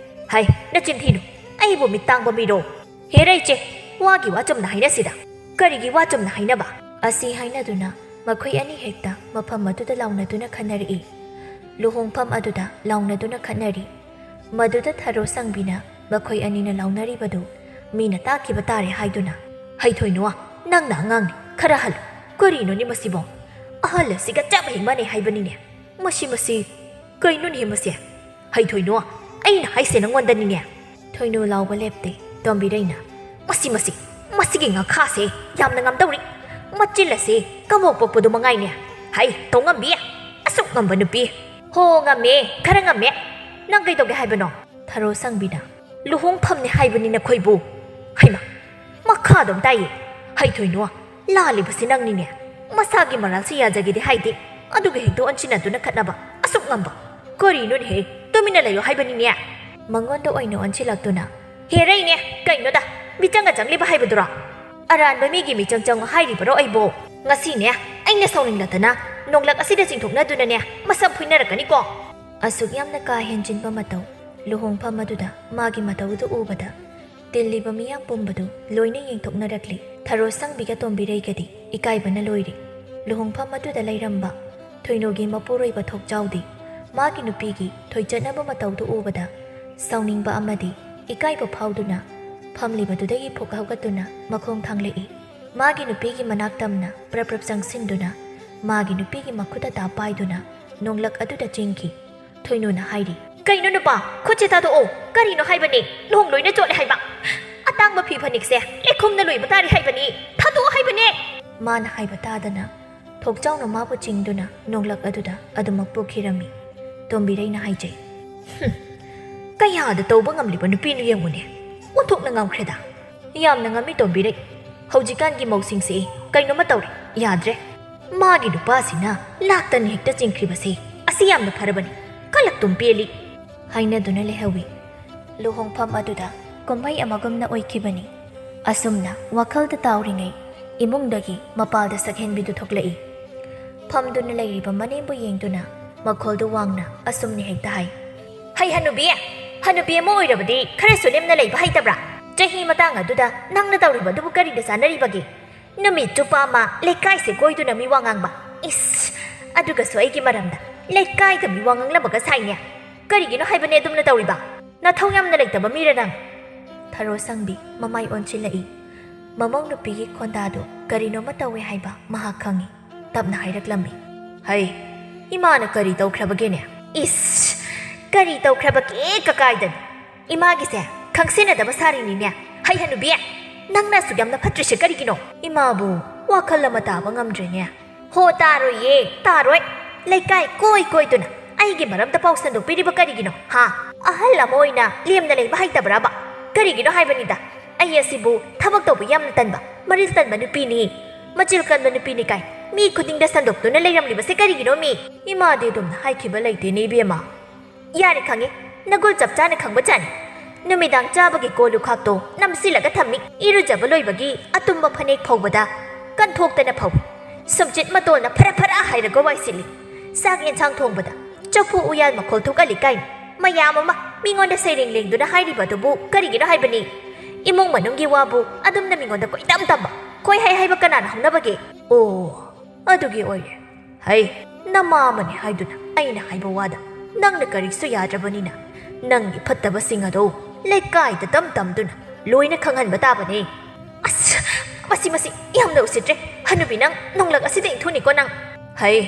ꯍꯩ, ꯅꯆꯤꯟ ꯊꯤꯅꯨ꯫ ꯑꯩꯕꯨ ꯃꯤꯠ ꯇꯥꯡꯕ ꯃꯤꯔꯣ? ꯍꯦꯔꯥ ꯏꯆꯦ, ꯋꯥꯒꯤ ꯋꯥ ꯆꯨꯝꯅ ꯍꯥꯏꯅꯁꯤꯗ꯫ ꯀꯔꯤꯒꯤ ꯋꯥ ꯆꯨꯝꯅ ꯍꯥꯏꯅꯕ?" ꯑꯁꯤ ꯍꯥꯏꯅꯗꯨꯅ ꯃꯈꯣꯏ ꯑꯅꯤ ꯍꯦꯛꯇ ꯃꯐꯝ ꯑꯗꯨꯗ ꯂꯥꯎꯅꯗꯨꯅ ꯈꯠꯅꯔꯛꯏ꯫ ꯂꯨꯍꯣꯡꯐꯝ ꯑꯗꯨꯗ ꯂꯥꯎꯅꯗꯨꯅ ꯈꯠꯅꯔꯤ꯫ ꯃꯗꯨꯗ ꯊꯔꯣ ꯁꯪꯕꯤꯅ ꯃꯈꯣꯏ ꯑꯅꯤꯅ ꯂꯥꯎꯅꯔꯤꯕꯗꯨ ꯃꯤꯅ ꯇꯥꯈꯤꯕ ꯇꯥꯔꯦ ꯍꯥꯏꯗꯨꯅ, "ꯍꯩ ꯊꯣꯏꯅꯨ, ꯅꯪꯅ ꯑꯉꯥꯡꯅꯤ, ꯈꯔ ꯍꯜꯂꯨ꯫ ꯀꯔꯤꯅꯣꯅꯦ ꯃꯁꯤꯕꯣ? ꯑꯍꯜ ꯑꯁꯤꯒ ꯆꯞ ꯍꯦꯛ ꯃꯥꯟꯅꯩ ꯍꯥꯏꯕꯅꯤꯅꯦ꯫ ꯃꯁꯤ, ꯃꯁꯤ, ꯀꯩꯅꯣꯅꯦ ꯃꯁꯤ? ꯍꯩ ꯊꯣꯏꯅꯨ, ꯑꯩꯅ ꯍꯥꯏꯁꯦ ꯅꯪꯉꯣꯟꯗꯅꯤꯅꯦ"꯫ ꯊꯣꯏꯅꯨ ꯂꯥꯎꯕ ꯂꯦꯞꯇꯦ꯫ ꯇꯣꯝꯕꯤꯔꯩꯅ, "ꯃꯁꯤ, ꯃꯁꯤ, ꯃꯁꯤꯒꯤ ꯉꯥꯈꯥꯁꯦ ꯌꯥꯝꯅ ꯉꯝꯗꯧꯔꯤ꯫ ꯃꯆꯤꯜ ꯑꯁꯤ ꯀꯕꯣꯛ ꯄꯣꯛꯄꯗꯨ ꯃꯉꯥꯏꯅꯦ꯫ ꯍꯩ, ꯇꯧꯉꯝꯕꯤ, ꯑꯁꯨꯛ ꯉꯝꯕ ꯅꯨꯄꯤ꯫ ꯍꯣ, ꯉꯝꯃꯦ, ꯈꯔ ꯉꯝꯃꯦ꯫ ꯅꯪ ꯀꯩꯗꯧꯒꯦ ꯍꯥꯏꯕꯅꯣ?" ꯊꯔꯣ ꯁꯪꯕꯤꯅ, "ꯂꯨꯍꯣꯡꯐꯝꯅꯦ ꯍꯥꯏꯕꯅꯤ ꯅꯈꯣꯏꯕꯨ"꯫ ꯍꯩꯃ, ꯃꯈꯥꯗꯣꯝ ꯇꯥꯏꯌꯦ꯫ ꯍꯩ ꯊꯣꯏꯅꯨ, ꯂꯥꯜꯂꯤꯕꯁꯤ ꯅꯪꯅꯤꯅꯦ꯫ ꯃꯁꯥꯒꯤ ꯃꯔꯥꯜꯁꯤ ꯌꯥꯖꯒꯦꯗꯤ ꯍꯥꯏꯗꯦ, ꯑꯗꯨꯒ ꯍꯦꯛꯇ ꯑꯣꯟꯁꯤꯟꯅꯗꯨꯅ ꯈꯠꯅꯕ꯫ ꯑꯁꯨꯛ ꯉꯝꯕ꯫ ꯀꯔꯤꯅꯣꯅꯦꯍꯦ? ꯇꯨꯃꯤꯟꯅ ꯂꯩꯌꯨ ꯍꯥꯏꯕꯅꯤꯅꯦ꯫ ꯃꯉꯣꯟꯗ ꯑꯣꯏꯅ ꯑꯣꯟꯁꯤꯜꯂꯛꯇꯨꯅ, "ꯍꯦꯔꯩꯅꯦ, ꯀꯩꯅꯣꯗ? ꯃꯤꯆꯪꯒ ꯆꯪꯂꯤꯕ ꯍꯥꯏꯕꯗꯨꯔꯣ? ꯑꯔꯥꯟꯕ ꯃꯤꯒꯤ ꯃꯤꯆꯪ ꯆꯪꯉꯨ ꯍꯥꯏꯔꯤꯕꯔꯣ ꯑꯩꯕꯣ? ꯉꯁꯤꯅꯦ, ꯑꯩꯅ ꯁꯥꯎꯅꯤꯡꯂꯛꯇꯅ ꯅꯣꯡꯂꯛ ꯑꯁꯤꯗ ꯆꯤꯡꯊꯣꯛꯅꯗꯨꯅꯅꯦ ꯃꯁꯝ ꯐꯣꯏꯅꯔꯛꯀꯅꯤꯀꯣ"꯫ ꯑꯁꯨꯛ ꯌꯥꯝꯅ ꯀꯥ ꯍꯦꯟꯖꯤꯟꯕ ꯃꯇꯧ ꯂꯨꯍꯣꯡꯐꯝ ꯑꯗꯨꯗ ꯃꯥꯒꯤ ꯃꯇꯧꯗꯨ ꯎꯕꯗ ꯇꯤꯜꯂꯤꯕ ꯃꯤꯌꯥꯝ ꯄꯨꯝꯕꯗꯨ ꯂꯣꯏꯅ ꯌꯦꯡꯊꯣꯛꯅꯔꯛꯂꯤ꯫ ꯊꯔꯣ ꯁꯪꯕꯤꯒ ꯇꯣꯝꯕꯤꯔꯩꯒꯗꯤ ꯏꯀꯥꯏꯕꯅ ꯂꯣꯏꯔꯤ꯫ ꯂꯨꯍꯣꯡꯐꯝ ꯑꯗꯨꯗ ꯂꯩꯔꯝꯕ ꯊꯣꯏꯅꯨꯒꯤ ꯃꯄꯨꯔꯣꯏꯕ ꯊꯣꯛꯆꯥꯎꯗꯤ ꯃꯥꯒꯤ ꯅꯨꯄꯤꯒꯤ ꯊꯣꯏꯆꯠꯅꯕ ꯃꯇꯧꯗꯨ ꯎꯕꯗ ꯁꯥꯎꯅꯤꯡꯕ ꯑꯃꯗꯤ ꯏꯀꯥꯏꯕ ꯐꯥꯎꯗꯨꯅ ꯐꯝꯂꯤꯕꯗꯨꯗꯒꯤ ꯐꯨꯛ ꯍꯧꯒꯠꯇꯨꯅ ꯃꯈꯣꯡ ꯊꯥꯡꯂꯛꯏ꯫ ꯃꯥꯒꯤ ꯅꯨꯄꯤꯒꯤ ꯃꯅꯥꯛ ꯇꯝꯅ ꯄ꯭ꯔꯞ ꯄ꯭ꯔꯞ ꯆꯪꯁꯤꯟꯗꯨꯅ ꯃꯥꯒꯤ ꯅꯨꯄꯤꯒꯤ ꯃꯈꯨꯠ ꯑꯇꯥ ꯄꯥꯏꯗꯨꯅ ꯅꯣꯡꯂꯛ ꯑꯗꯨꯗ ꯆꯦꯟꯈꯤ꯫ ꯊꯣꯏꯅꯨꯅ ꯍꯥꯏꯔꯤ, "ꯀꯩꯅꯣ ꯅꯨꯄꯥ, ꯈꯨꯠꯁꯦ ꯊꯥꯗꯣꯛꯑꯣ꯫ ꯀꯔꯤꯅꯣ ꯍꯥꯏꯕꯅꯦ? ꯂꯨꯍꯣꯡ ꯂꯣꯏꯅ ꯆꯣꯠꯂꯦ ꯍꯥꯏꯕ꯫ ꯑꯇꯥꯡꯕ ꯐꯤ ꯐꯅꯦꯛꯁꯦ ꯂꯩꯈꯣꯝꯅ ꯂꯣꯏꯕ ꯇꯥꯔꯦ ꯍꯥꯏꯕꯅꯤ꯫ ꯊꯥꯗꯣꯛꯑꯣ ꯍꯥꯏꯕꯅꯦ!" ꯃꯥꯅ ꯍꯥꯏꯕ ꯇꯥꯗꯅ ꯊꯣꯛꯆꯥꯎꯅ ꯃꯥꯕꯨ ꯆꯤꯡꯗꯨꯅ ꯅꯣꯡꯂꯛ ꯑꯗꯨꯗ ꯑꯗꯨꯃꯛ ꯄꯨꯈꯤꯔꯝꯃꯤ꯫ ꯇꯣꯝꯕꯤꯔꯩꯅ ꯍꯥꯏꯖꯩ, "ꯍꯨꯝ, ꯀꯌꯥꯗ ꯇꯧꯕ ꯉꯝꯂꯤꯕ ꯅꯨꯄꯤꯅꯣ ꯌꯦꯡꯉꯨꯅꯦ꯫ ꯑꯣꯟꯊꯣꯛꯅ ꯉꯝꯈ꯭ꯔꯦꯗ꯫ ꯌꯥꯝꯅ ꯉꯝꯃꯤ ꯇꯣꯝꯕꯤꯔꯩ꯫ ꯍꯧꯖꯤꯛꯀꯥꯟꯒꯤ ꯃꯧꯁꯤꯡꯁꯤ ꯀꯩꯅꯣꯃ ꯇꯧꯔꯦ, ꯌꯥꯗ꯭ꯔꯦ꯫ ꯃꯥꯒꯤ ꯅꯨꯄꯥꯁꯤꯅ ꯂꯥꯛꯇꯅ ꯍꯦꯛꯇ ꯆꯤꯡꯈ꯭ꯔꯤꯕꯁꯦ, ꯑꯁꯤ ꯌꯥꯝꯅ ꯐꯔꯕꯅꯤ꯫ ꯀꯂꯛꯇꯨꯝ ꯄꯦꯜꯂꯤ" ꯍꯥꯏꯅꯗꯨꯅ ꯂꯩꯍꯧꯏ꯫ ꯂꯨꯍꯣꯡꯐꯝ ꯑꯗꯨꯗ ꯀꯨꯝꯍꯩ ꯑꯃꯒꯨꯝꯅ ꯑꯣꯏꯈꯤꯕꯅꯤ꯫ ꯑꯁꯨꯝꯅ ꯋꯥꯈꯜꯗ ꯇꯥꯎꯔꯤꯉꯩ ꯏꯃꯨꯡꯗꯒꯤ ꯃꯄꯥꯜꯗ ꯁꯛꯍꯦꯟꯕꯤꯗꯨ ꯊꯣꯛꯂꯛꯏ꯫ ꯐꯝꯗꯨꯅ ꯂꯩꯔꯤꯕ ꯃꯅꯦꯝꯕꯨ ꯌꯦꯡꯗꯨꯅ ꯃꯈꯣꯜꯗꯨ ꯋꯥꯡꯅ ꯑꯁꯨꯝꯅ ꯍꯦꯛꯇ ꯍꯥꯏ, "ꯍꯩ ꯍꯅꯨꯕꯤ! ꯍꯅꯨꯕꯤ ꯑꯃ ꯑꯣꯏꯔꯕꯗꯤ ꯈꯔꯁꯨ ꯅꯦꯝꯅ ꯂꯩꯕ ꯍꯩꯇꯕ꯭ꯔꯥ? ꯆꯍꯤ ꯃꯇꯥꯡ ꯑꯗꯨꯗ ꯅꯪꯅ ꯇꯧꯔꯤꯕ ꯑꯗꯨꯕꯨ ꯀꯔꯤꯗ ꯆꯥꯟꯅꯔꯤꯕꯒꯦ? ꯅꯨꯃꯤꯠ ꯆꯨꯞꯄ ꯑꯃ ꯂꯩꯀꯥꯏꯁꯦ ꯀꯣꯏꯗꯨꯅ ꯃꯤ ꯋꯥ ꯉꯥꯡꯕ꯫ ꯏꯁ! ꯑꯗꯨꯒꯁꯨ ꯑꯩꯒꯤ ꯃꯔꯝꯗ ꯂꯩꯀꯥꯏꯗ ꯃꯤ ꯋꯥ ꯉꯥꯡꯂꯝꯕꯒ ꯁꯥꯏꯅꯦ꯫ ꯀꯔꯤꯒꯤꯅꯣ ꯍꯥꯏꯕꯅꯦ ꯑꯗꯨꯝꯅ ꯇꯧꯔꯤꯕ? ꯅꯊꯧ ꯌꯥꯝꯅ ꯂꯩꯇꯕ ꯃꯤꯔ ꯅꯪ?" ꯊꯔꯣ ꯁꯪꯕꯤ ꯃꯃꯥꯏ ꯑꯣꯟꯁꯤꯜꯂꯛꯏ꯫ ꯃꯃꯧ ꯅꯨꯄꯤꯒꯤ ꯈꯣꯟꯗꯥꯗꯨ ꯀꯔꯤꯅꯣꯃ ꯇꯧꯏ ꯍꯥꯏꯕ ꯃꯍꯥꯛ ꯈꯪꯏ꯫ ꯇꯞꯅ ꯍꯥꯏꯔꯛꯂꯝꯃꯤ, "ꯍꯩ, ꯏꯃꯥꯅ ꯀꯔꯤ ꯇꯧꯈ꯭ꯔꯕꯒꯦꯅꯦ?" "ꯏꯁ! ꯀꯔꯤ ꯇꯧꯈ꯭ꯔꯕꯒꯦ ꯀꯀꯥꯏꯗꯅꯤ? ꯏꯃꯥꯒꯤꯁꯦ ꯈꯪꯁꯤꯟꯅꯗꯕ ꯁꯥꯔꯤꯅꯤꯅꯦ꯫ ꯍꯩ ꯍꯅꯨꯕꯤ, ꯅꯪꯅ ꯑꯁꯨꯛ ꯌꯥꯝꯅ ꯐꯠꯇ꯭ꯔꯤꯁꯦ ꯀꯔꯤꯒꯤꯅꯣ?" "ꯏꯃꯥꯕꯨ ꯋꯥꯈꯜ ꯑꯃ ꯇꯥꯕ ꯉꯝꯗ꯭ꯔꯦꯅꯦ꯫" "ꯍꯣ, ꯇꯥꯔꯣꯏꯌꯦ, ꯇꯥꯔꯣꯏ꯫ ꯂꯩꯀꯥꯏ ꯀꯣꯏ ꯀꯣꯏꯗꯨꯅ ꯑꯩꯒꯤ ꯃꯔꯝꯗ ꯄꯥꯎ ꯁꯟꯗꯣꯛꯄꯤꯔꯤꯕ ꯀꯔꯤꯒꯤꯅꯣ? ꯍꯥ? ꯑꯍꯜ ꯑꯃ ꯑꯣꯏꯅ ꯂꯦꯝꯅ ꯂꯩꯕ ꯍꯩꯇꯕ꯭ꯔꯕ? ꯀꯔꯤꯒꯤꯅꯣ ꯍꯥꯏꯕꯅꯤꯗ꯫ ꯑꯩ ꯑꯁꯤꯕꯨ ꯊꯕꯛ ꯇꯧꯕ ꯌꯥꯝꯅ ꯇꯟꯕ, ꯃꯔꯤꯜ ꯇꯟꯕ ꯅꯨꯄꯤꯅꯤ, ꯃꯆꯤꯜ ꯀꯟꯕ ꯅꯨꯄꯤꯅꯤ ꯀꯥꯏ ꯃꯤ ꯈꯨꯗꯤꯡꯗ ꯁꯟꯗꯣꯛꯇꯨꯅ ꯂꯩꯔꯝꯂꯤꯕꯁꯦ ꯀꯔꯤꯒꯤꯅꯣ ꯃꯤ?" "ꯏꯃꯥꯗꯤ ꯑꯗꯨꯝꯅ ꯍꯥꯏꯈꯤꯕ ꯂꯩꯇꯦꯅꯦ ꯏꯕꯦꯝꯃ꯫" "ꯌꯥꯔꯦ, ꯈꯪꯉꯦ, ꯅꯒꯨꯜ ꯆꯞ ꯆꯥꯅ ꯈꯪꯕ ꯖꯥꯠꯅꯤ꯫ ꯅꯨꯃꯤꯗꯥꯡ ꯆꯥꯕꯒꯤ ꯀꯣꯜ ꯂꯨꯈꯥꯛꯇꯣ ꯅꯝꯁꯤꯜꯂꯒ ꯊꯝꯃꯤ꯫ ꯏꯔꯨꯖꯕ ꯂꯣꯏꯕꯒꯤ ꯑꯇꯨꯝꯕ ꯐꯅꯦꯛ ꯐꯧꯕꯗ ꯀꯟꯊꯣꯛꯇꯅ ꯐꯧꯏ꯫ ꯁꯨꯝꯆꯤꯠ ꯃꯇꯣꯜꯅ ꯐꯔ ꯐꯔ ꯍꯥꯏꯔꯒ ꯋꯥꯏ ꯁꯤꯠꯂꯤ꯫ ꯆꯥꯛ ꯌꯦꯟꯁꯥꯡ ꯊꯣꯡꯕꯗ ꯆꯐꯨ ꯎꯌꯥꯜ ꯃꯈꯣꯜ ꯊꯣꯛꯍꯜꯂꯤ ꯀꯥꯏꯅ ꯃꯌꯥꯝ ꯑꯃ ꯃꯤꯉꯣꯟꯗ ꯁꯩꯔꯦꯡ ꯂꯦꯡꯗꯨꯅ ꯍꯥꯏꯔꯤꯕ ꯑꯗꯨꯕꯨ ꯀꯔꯤꯒꯤꯅꯣ ꯍꯥꯏꯕꯅꯤ? ꯏꯃꯨꯡ ꯃꯅꯨꯡꯒꯤ ꯋꯥꯕꯨ ꯑꯗꯨꯝꯅ ꯃꯤꯉꯣꯟꯗ ꯀꯣꯏꯇꯝ ꯇꯝꯕ, ꯈꯣꯏ ꯍꯥꯏ ꯍꯥꯏꯕ ꯀꯅꯥꯅ ꯍꯧꯅꯕꯒꯦ?" "ꯑꯣ, ꯑꯗꯨꯒꯤ ꯑꯣꯏꯔꯦ꯫ ꯍꯩ, ꯅꯃꯥ ꯑꯃꯅꯤ ꯍꯥꯏꯗꯨꯅ ꯑꯩꯅ ꯍꯥꯏꯕ ꯋꯥꯗ ꯅꯪꯅ ꯀꯔꯤꯁꯨ ꯌꯥꯗ꯭ꯔꯕꯅꯤꯅ, ꯅꯪꯒꯤ ꯐꯠꯇꯕꯁꯤꯡ ꯑꯗꯣ ꯂꯩꯀꯥꯏꯗ ꯇꯝ ꯇꯝꯗꯨꯅ ꯂꯣꯏꯅ ꯈꯪꯍꯟꯕ ꯇꯥꯕꯅꯤ꯫" "ꯑꯁ, ꯃꯁꯤ, ꯃꯁꯤ ꯌꯥꯝꯅ ꯎꯁꯤꯠꯇ꯭ꯔꯦ꯫ ꯍꯅꯨꯕꯤ, ꯅꯪ ꯅꯣꯡꯂꯛ ꯑꯁꯤꯗ ꯏꯟꯊꯨꯅꯤꯀꯣ ꯅꯪ꯫" "ꯍꯩ,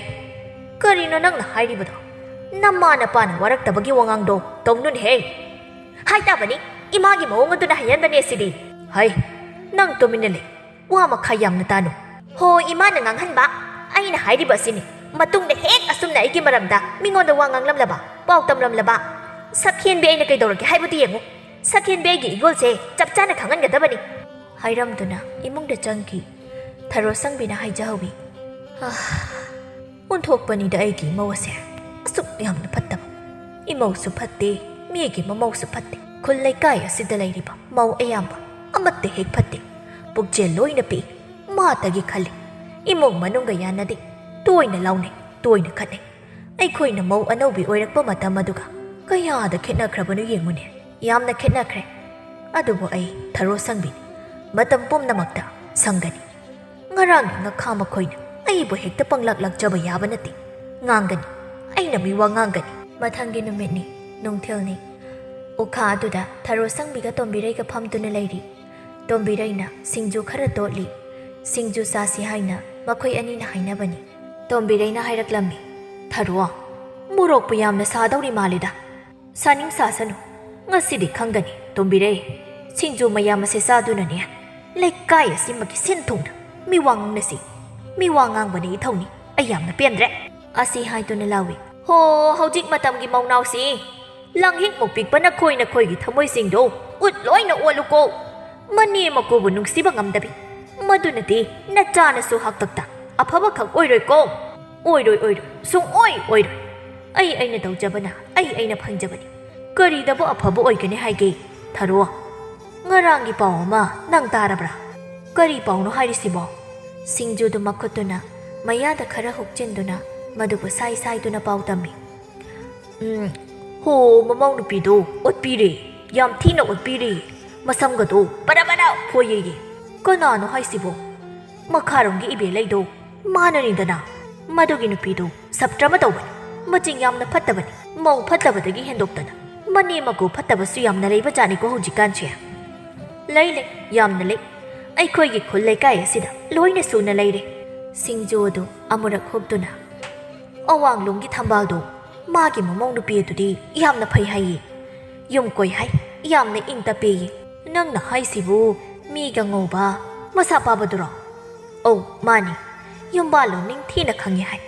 ꯀꯔꯤꯅꯣ ꯅꯪꯅ ꯍꯥꯏꯔꯤꯕꯗꯣ? ꯅꯃꯥ ꯅꯄꯥꯅ ꯋꯥꯔꯛꯇꯕꯒꯤ ꯋꯥꯉꯥꯡꯗꯣ ꯇꯧꯅꯨꯅꯦꯍꯦ꯫ ꯍꯥꯏ ꯇꯥꯕꯅꯤ, ꯏꯃꯥꯒꯤ ꯃꯑꯣꯡ ꯑꯗꯨꯅ ꯍꯩꯍꯟꯕꯅꯦ ꯁꯤꯗꯤ꯫ ꯍꯩ, ꯅꯪ ꯇꯨꯃꯤꯟꯅ ꯂꯩ꯫ ꯋꯥ ꯃꯈꯥ ꯌꯥꯝꯅ ꯇꯥꯅꯨ꯫ ꯍꯣ, ꯏꯃꯥꯅ ꯉꯥꯡꯍꯟꯕ꯫ ꯑꯩꯅ ꯍꯥꯏꯔꯤꯕ ꯑꯁꯤꯅꯤ꯫ ꯃꯇꯨꯡꯗ ꯍꯦꯛ ꯑꯁꯨꯝꯅ ꯑꯩꯒꯤ ꯃꯔꯝꯗ ꯃꯤꯉꯣꯟꯗ ꯋꯥ ꯉꯥꯡꯂꯝꯂꯕ, ꯄꯥꯎ ꯇꯝꯂꯝꯂꯕ, ꯁꯛꯍꯦꯟꯕꯤ ꯑꯩꯅ ꯀꯩꯗꯧꯔꯒꯦ ꯍꯥꯏꯕꯗꯨ ꯌꯦꯡꯉꯨ꯫ ꯁꯛꯍꯦꯟꯕꯤ ꯑꯩꯒꯤ ꯏꯒꯨꯜꯁꯦ ꯆꯞ ꯆꯥꯅ ꯈꯪꯍꯟꯒꯗꯕꯅꯤ꯫ ꯍꯥꯏꯔꯝꯗꯨꯅ ꯏꯃꯨꯡꯗ ꯆꯪꯈꯤ꯫ ꯊꯔꯣ ꯁꯪꯕꯤꯅ ꯍꯥꯏꯖꯍꯧꯏ꯫ ꯑꯣꯟꯊꯣꯛꯄꯅꯤꯗ ꯑꯩꯒꯤ ꯏꯃꯧ ꯑꯁꯦ꯫ ꯑꯁꯨꯛ ꯌꯥꯝꯅ ꯐꯠꯇꯕ꯫ ꯏꯃꯧꯁꯨ ꯐꯠꯇꯦ, ꯃꯤꯒꯤ ꯃꯃꯧꯁꯨ ꯐꯠꯇꯦ꯫ ꯈꯨꯜ ꯂꯩꯀꯥꯏ ꯑꯁꯤꯗ ꯂꯩꯔꯤꯕ ꯃꯧ ꯑꯌꯥꯝꯕ ꯑꯃꯠꯇ ꯍꯦꯛ ꯐꯠꯇꯦ꯫ ꯄꯨꯛꯆꯦꯜ ꯂꯣꯏꯅ ꯄꯤꯛꯏ꯫ ꯃꯥꯇꯒꯤ ꯈꯜꯂꯤ꯫ ꯏꯃꯨꯡ ꯃꯅꯨꯡꯒ ꯌꯥꯅꯗꯦ꯫ ꯇꯣꯏꯅ ꯂꯥꯎꯅꯩ, ꯇꯣꯏꯅ ꯈꯠꯅꯩ꯫ ꯑꯩꯈꯣꯏꯅ ꯃꯧ ꯑꯅꯧꯕꯤ ꯑꯣꯏꯔꯛꯄ ꯃꯇꯝ ꯑꯗꯨꯒ ꯀꯌꯥꯗ ꯈꯦꯠꯅꯈ꯭ꯔꯕꯅꯣ ꯌꯦꯡꯉꯨꯅꯦ꯫ ꯌꯥꯝꯅ ꯈꯦꯠꯅꯈ꯭ꯔꯦ꯫ ꯑꯗꯨꯕꯨ ꯑꯩ ꯊꯔꯣ ꯁꯪꯕꯤꯅꯤ꯫ ꯃꯇꯝ ꯄꯨꯝꯅꯃꯛꯇ ꯁꯪꯒꯅꯤ꯫ ꯉꯔꯥꯡꯒꯤ ꯉꯥꯈꯥ ꯃꯈꯣꯏꯅ ꯑꯩꯕꯨ ꯍꯦꯛꯇ ꯄꯪꯂꯛ ꯂꯛꯆꯕ ꯌꯥꯕ ꯅꯠꯇꯦ꯫ ꯉꯥꯡꯒꯅꯤ꯫ ꯑꯩꯅ ꯃꯤꯋꯥ ꯉꯥꯡꯒꯅꯤ꯫ ꯃꯊꯪꯒꯤ ꯅꯨꯃꯤꯠꯅꯤ, ꯅꯨꯡꯊꯤꯜꯅꯤ꯫ ꯎꯈꯥ ꯑꯗꯨꯗ ꯊꯔꯣ ꯁꯪꯕꯤꯒ ꯇꯣꯝꯕꯤꯔꯩꯒ ꯐꯝꯗꯨꯅ ꯂꯩꯔꯤ꯫ ꯇꯣꯝꯕꯤꯔꯩꯅ ꯁꯤꯡꯖꯨ ꯈꯔ ꯇꯣꯠꯂꯤ꯫ ꯁꯤꯡꯖꯨ ꯆꯥꯁꯤ ꯍꯥꯏꯅ ꯃꯈꯣꯏ ꯑꯅꯤꯅ ꯍꯥꯏꯅꯕꯅꯤ꯫ ꯇꯣꯝꯕꯤꯔꯩꯅ ꯍꯥꯏꯔꯛꯂꯝꯃꯤ, "ꯊꯔꯣ, ꯃꯣꯔꯣꯛꯄꯨ ꯌꯥꯝꯅ ꯁꯥꯗꯧꯔꯤ ꯃꯥꯜꯂꯤꯗ꯫ ꯁꯥꯅꯤꯡ ꯁꯥꯁꯅꯨ, ꯉꯁꯤꯗꯤ ꯈꯪꯒꯅꯤ ꯇꯣꯝꯕꯤꯔꯩ꯫ ꯁꯤꯡꯖꯨ ꯃꯌꯥꯝ ꯑꯁꯦ ꯆꯥꯗꯨꯅꯅꯦ ꯂꯩꯀꯥꯏ ꯑꯁꯤꯃꯛꯀꯤ ꯁꯤꯟ ꯊꯨꯡꯅ ꯃꯤꯋꯥ ꯉꯥꯡꯅꯁꯤ꯫ ꯃꯤꯋꯥ ꯉꯥꯡꯕꯅ ꯏꯊꯧꯅꯤ, ꯑꯩ ꯌꯥꯝꯅ ꯄꯦꯟꯗ꯭ꯔꯦ"꯫ ꯑꯁꯤ ꯍꯥꯏꯗꯨꯅ ꯂꯥꯎꯏ꯫ "ꯍꯣ, ꯍꯧꯖꯤꯛ ꯃꯇꯝꯒꯤ ꯃꯧꯅꯥꯎꯁꯤ ꯂꯪꯍꯤꯛꯃꯨꯛ ꯄꯤꯛꯄ ꯅꯈꯣꯏ ꯅꯈꯣꯏꯒꯤ ꯊꯃꯣꯏꯁꯤꯡꯗꯣ ꯎꯠ ꯂꯣꯏꯅ ꯑꯣꯜꯂꯨꯀꯣ꯫ ꯃꯅꯦꯝ ꯃꯀꯨꯕꯨ ꯅꯨꯡꯁꯤꯕ ꯉꯝꯗꯕꯤ, ꯃꯗꯨꯅꯗꯤ ꯅꯆꯥꯅꯁꯨ ꯍꯥꯛꯇꯛꯇ ꯑꯐꯕꯈꯛ ꯑꯣꯏꯔꯣꯏꯀꯣ꯫ ꯑꯣꯏꯔꯣꯏ, ꯑꯣꯏꯔꯣꯏ, ꯁꯨꯡꯑꯣꯏ ꯑꯣꯏꯔꯣꯏ꯫ ꯑꯩ ꯑꯩꯅ ꯇꯧꯖꯕꯅ ꯑꯩ ꯑꯩꯅ ꯐꯪꯖꯕꯅꯤ꯫ ꯀꯔꯤꯗꯕꯨ ꯑꯐꯕ ꯑꯣꯏꯒꯅꯤ ꯍꯥꯏꯒꯦ? ꯊꯔꯣ, ꯉꯔꯥꯡꯒꯤ ꯄꯥꯎ ꯑꯃ ꯅꯪ ꯇꯥꯔꯕ꯭ꯔꯥ?" "ꯀꯔꯤ ꯄꯥꯎꯅꯣ ꯍꯥꯏꯔꯤꯁꯤꯕꯣ?" ꯁꯤꯡꯖꯨꯗꯨ ꯃꯈꯨꯠꯇꯨꯅ ꯃꯌꯥꯗ ꯈꯔ ꯍꯨꯛꯆꯤꯟꯗꯨꯅ ꯃꯗꯨꯕꯨ ꯁꯥꯏ ꯁꯥꯏꯗꯨꯅ ꯄꯥꯎ ꯇꯝꯃꯤ꯫ "ꯎꯝ, ꯍꯣ, ꯃꯃꯧ ꯅꯨꯄꯤꯗꯣ ꯑꯣꯠꯄꯤꯔꯦ, ꯌꯥꯝ ꯊꯤꯅ ꯑꯣꯠꯄꯤꯔꯦ꯫ ꯃꯁꯝꯒꯗꯣ ꯕꯔꯥ ꯕꯔꯥ ꯐꯣꯏꯌꯦꯌꯦ꯫ ꯀꯅꯥꯅꯣ ꯍꯥꯏꯁꯤꯕꯣ? ꯃꯈꯥꯔꯣꯝꯒꯤ ꯏꯕꯦꯂꯩꯗꯣ ꯃꯥꯅꯅꯤꯗꯅ꯫ ꯃꯗꯨꯒꯤ ꯅꯨꯄꯤꯗꯣ ꯁꯞꯇ꯭ꯔ ꯑꯃ ꯇꯧꯕꯅꯤ꯫ ꯃꯆꯤꯡ ꯌꯥꯝꯅ ꯐꯠꯇꯕꯅꯤ꯫ ꯃꯧ ꯐꯠꯇꯕꯗꯒꯤ ꯍꯦꯟꯗꯣꯛꯇꯅ ꯃꯅꯦꯝ ꯃꯀꯨ ꯐꯠꯇꯕꯁꯨ ꯌꯥꯝꯅ ꯂꯩꯕ ꯖꯥꯠꯅꯤꯀꯣ ꯍꯧꯖꯤꯛꯀꯥꯟꯁꯦ꯫" "ꯂꯩ, ꯂꯩ, ꯌꯥꯝꯅ ꯂꯩ꯫ ꯑꯩꯈꯣꯏꯒꯤ ꯈꯨꯜ ꯂꯩꯀꯥꯏ ꯑꯁꯤꯗ ꯂꯣꯏꯅ ꯁꯨꯅ ꯂꯩꯔꯦ꯫" ꯁꯤꯡꯖꯨ ꯑꯗꯨ ꯑꯃꯨꯔꯛ ꯍꯨꯞꯇꯨꯅ, "ꯑꯋꯥꯡꯂꯣꯝꯒꯤ ꯊꯝꯕꯥꯜꯗꯣ ꯃꯥꯒꯤ ꯃꯃꯧ ꯅꯨꯄꯤ ꯑꯗꯨꯗꯤ ꯌꯥꯝꯅ ꯐꯩ ꯍꯥꯏꯌꯦ꯫ ꯌꯨꯝ ꯀꯣꯏ ꯍꯥꯏ, ꯌꯥꯝꯅ ꯏꯪ ꯇꯞꯄꯦꯌꯦ꯫ ꯅꯪꯅ ꯍꯥꯏꯁꯤꯕꯨ ꯃꯤꯒ ꯉꯧꯕ, ꯃꯁꯥ ꯄꯥꯕꯗꯨꯔꯣ? ꯑꯧ, ꯃꯥꯅꯤ꯫ ꯌꯨꯝꯕꯥꯜꯂꯣꯟ ꯅꯤꯡꯊꯤꯅ ꯈꯪꯉꯦ ꯍꯥꯏ꯫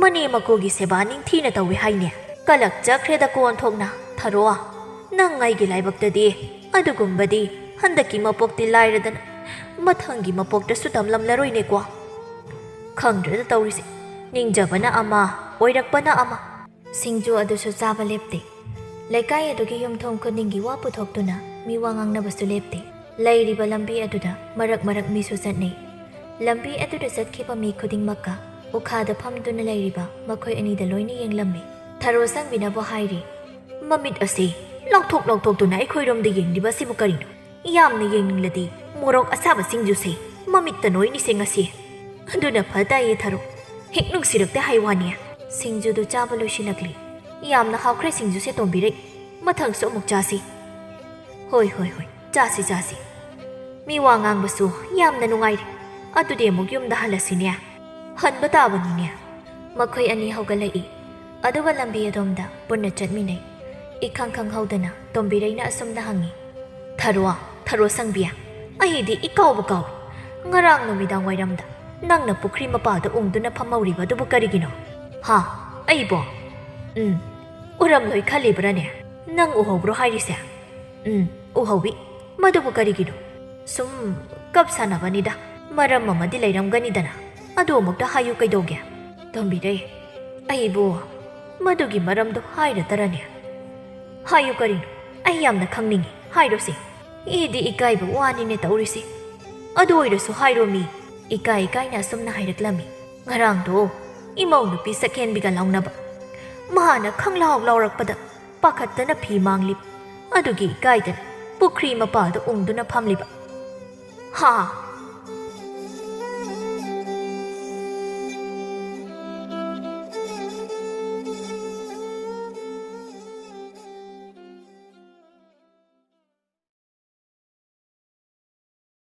ꯃꯅꯦ ꯃꯀꯨꯒꯤ ꯁꯦꯕꯥ ꯅꯤꯡꯊꯤꯅ ꯇꯧꯋꯦ ꯍꯥꯏꯅꯦ꯫ ꯀꯂꯛ ꯆꯠꯈ꯭ꯔꯦꯗꯀꯣ ꯑꯣꯟꯊꯣꯛꯅ, ꯊꯔꯣ꯫ ꯅꯪ ꯑꯩꯒꯤ ꯂꯥꯏꯕꯛꯇꯗꯤ ꯑꯗꯨꯒꯨꯝꯕꯗꯤ ꯍꯟꯗꯛꯀꯤ ꯃꯄꯣꯛꯇꯤ ꯂꯥꯏꯔꯗꯅ, ꯃꯊꯪꯒꯤ ꯃꯄꯣꯛꯇꯁꯨ ꯇꯝꯂꯝꯂꯔꯣꯏꯅꯦꯀꯣ꯫ ꯈꯪꯗ꯭ꯔꯦꯗ ꯇꯧꯔꯤꯁꯦ, ꯅꯤꯡꯖꯕꯅ ꯑꯃ, ꯑꯣꯏꯔꯛꯄꯅ ꯑꯃ꯫ ꯁꯤꯡꯖꯨ ꯑꯗꯨꯁꯨ ꯆꯥꯕ ꯂꯦꯞꯇꯦ꯫ ꯂꯩꯀꯥꯏ ꯑꯗꯨꯒꯤ ꯌꯨꯝꯊꯣꯡ ꯈꯨꯗꯤꯡꯒꯤ ꯋꯥ ꯄꯨꯊꯣꯛꯇꯨꯅ ꯃꯤ ꯋꯥ ꯉꯥꯡꯅꯕꯁꯨ ꯂꯦꯞꯇꯦ꯫ ꯂꯩꯔꯤꯕ ꯂꯝꯕꯤ ꯑꯗꯨꯗ ꯃꯔꯛ ꯃꯔꯛ ꯃꯤꯁꯨ ꯆꯠꯅꯩ꯫ ꯂꯝꯕꯤ ꯑꯗꯨꯗ ꯆꯠꯈꯤꯕ ꯃꯤ ꯈꯨꯗꯤꯡꯃꯛꯀ ꯎꯈꯥꯗ ꯐꯝꯗꯨꯅ ꯂꯩꯔꯤꯕ ꯃꯈꯣꯏ ꯑꯅꯤꯗ ꯂꯣꯏꯅ ꯌꯦꯡꯂꯝꯃꯤ꯫ ꯊꯔꯣ ꯁꯪꯕꯤꯅꯕꯨ ꯍꯥꯏꯔꯤ꯫ "ꯃꯃꯤꯠ ꯑꯁꯤ ꯂꯥꯎꯊꯣꯛ ꯂꯥꯎꯊꯣꯛꯇꯨꯅ ꯑꯩꯈꯣꯏꯔꯣꯝꯗ ꯌꯦꯡꯂꯤꯕ ꯑꯁꯤꯕꯨ ꯀꯔꯤꯅꯣ? ꯌꯥꯝꯅ ꯌꯦꯡꯅꯤꯡꯂꯗꯤ ꯃꯣꯔꯣꯛ ꯑꯁꯥꯕ ꯁꯤꯡꯖꯨꯁꯦ ꯃꯃꯤꯠꯇ ꯅꯣꯏꯅꯤꯁꯦ ꯉꯁꯤ꯫ ꯑꯗꯨꯅ ꯐ ꯇꯥꯏꯌꯦ ꯊꯔꯣ꯫ ꯍꯦꯛ ꯅꯨꯡꯁꯤꯔꯛꯇꯦ ꯍꯥꯏ ꯋꯥꯅꯤ꯫ ꯁꯤꯡꯖꯨꯗꯨ ꯆꯥꯕ ꯂꯣꯏꯁꯤꯜꯂꯛꯂꯤ꯫ ꯌꯥꯝꯅ ꯍꯥꯎꯈ꯭ꯔꯦ ꯁꯤꯡꯖꯨꯁꯦ ꯇꯣꯝꯕꯤꯔꯩ꯫ ꯃꯊꯪꯁꯨ ꯑꯃꯨꯛ ꯆꯥꯁꯤ꯫ ꯍꯣꯏ, ꯍꯣꯏ, ꯍꯣꯏ, ꯆꯥꯁꯤ, ꯆꯥꯁꯤ꯫ ꯃꯤ ꯋꯥ ꯉꯥꯡꯕꯁꯨ ꯌꯥꯝꯅ ꯅꯨꯡꯉꯥꯏꯔꯦ꯫ ꯑꯗꯨꯗꯤ ꯑꯃꯨꯛ ꯌꯨꯝꯗ ꯍꯜꯂꯁꯤꯅꯦ꯫ ꯍꯟꯕ ꯇꯥꯕꯅꯤꯅꯦ꯫ ꯃꯈꯣꯏ ꯑꯅꯤ ꯍꯧꯒꯠꯂꯛꯏ꯫ ꯑꯗꯨꯒ ꯂꯝꯕꯤ ꯑꯗꯣꯝꯗ ꯄꯨꯟꯅ ꯆꯠꯃꯤꯟꯅꯩ꯫ ꯏꯈꯪ ꯈꯪꯍꯧꯗꯅ ꯇꯣꯝꯕꯤꯔꯩꯅ ꯑꯁꯨꯝꯅ ꯍꯪꯉꯤ꯫ "ꯊꯔꯣ, ꯊꯔꯣ ꯁꯪꯕꯤ, ꯑꯩꯗꯤ ꯏꯀꯥꯎꯕ ꯀꯥꯎꯏ꯫ ꯉꯔꯥꯡ ꯅꯨꯃꯤꯗꯥꯡ ꯋꯥꯏꯔꯝꯗ ꯅꯪꯅ ꯄꯨꯈ꯭ꯔꯤ ꯃꯄꯥꯗ ꯎꯪꯗꯨꯅ ꯐꯝꯍꯧꯔꯤꯕ ꯑꯗꯨꯕꯨ ꯀꯔꯤꯒꯤꯅꯣ?" "ꯍꯥ? ꯑꯩꯕꯣ?" "ꯎꯝ, ꯎꯔꯝꯂꯣꯏ ꯈꯜꯂꯤꯕ꯭ꯔꯥꯅꯦ? ꯅꯪ ꯎꯍꯧꯕ꯭ꯔꯣ ꯍꯥꯏꯔꯤꯁꯦ?" "ꯎꯝ, ꯎꯍꯧꯏ꯫ ꯃꯗꯨꯕꯨ ꯀꯔꯤꯒꯤꯅꯣ?" "ꯁꯨꯝ ꯀꯞ ꯁꯥꯟꯅꯕꯅꯤꯗ꯫ ꯃꯔꯝ ꯑꯃꯗꯤ ꯂꯩꯔꯝꯒꯅꯤꯗꯅ꯫ ꯑꯗꯨ ꯑꯃꯨꯛꯇ ꯍꯥꯏꯌꯨ ꯀꯩꯗꯧꯒꯦ?" "ꯇꯣꯝꯕꯤꯔꯩ, ꯑꯩꯕꯨ ꯃꯗꯨꯒꯤ ꯃꯔꯝꯗꯣ ꯍꯥꯏꯔꯗꯔꯅꯦ?" "ꯍꯥꯏꯌꯨ ꯀꯔꯤꯅꯣ? ꯑꯩ ꯌꯥꯝꯅ ꯈꯪꯅꯤꯡꯉꯤ꯫ ꯍꯥꯏꯔꯣꯁꯦ꯫ ꯑꯩꯗꯤ ꯏꯀꯥꯏꯕ ꯋꯥꯅꯤꯅꯦ ꯇꯧꯔꯤꯁꯦ꯫ ꯑꯗꯨ ꯑꯣꯏꯔꯁꯨ ꯍꯥꯏꯔꯣꯃꯤ꯫" ꯏꯀꯥꯏ ꯏꯀꯥꯏꯅ ꯑꯁꯨꯝꯅ ꯍꯥꯏꯔꯛꯂꯝꯃꯤ꯫ "ꯉꯔꯥꯡꯗꯣ ꯏꯃꯧ ꯅꯨꯄꯤ ꯆꯠꯈꯦꯟꯕꯤꯒ ꯂꯥꯎꯅꯕ꯫ ꯃꯍꯥꯛꯅ ꯈꯪꯂꯥꯎ ꯂꯥꯎꯔꯛꯄꯗ ꯄꯥꯈꯠꯇꯅ ꯐꯤ ꯃꯥꯡꯂꯤ꯫ ꯑꯗꯨꯒꯤ ꯏꯀꯥꯏꯗꯅ ꯄꯨꯈ꯭ꯔꯤ ꯃꯄꯥꯜꯗ ꯎꯪꯗꯨꯅ ꯐꯝꯂꯤꯕ꯫" "ꯍꯥ,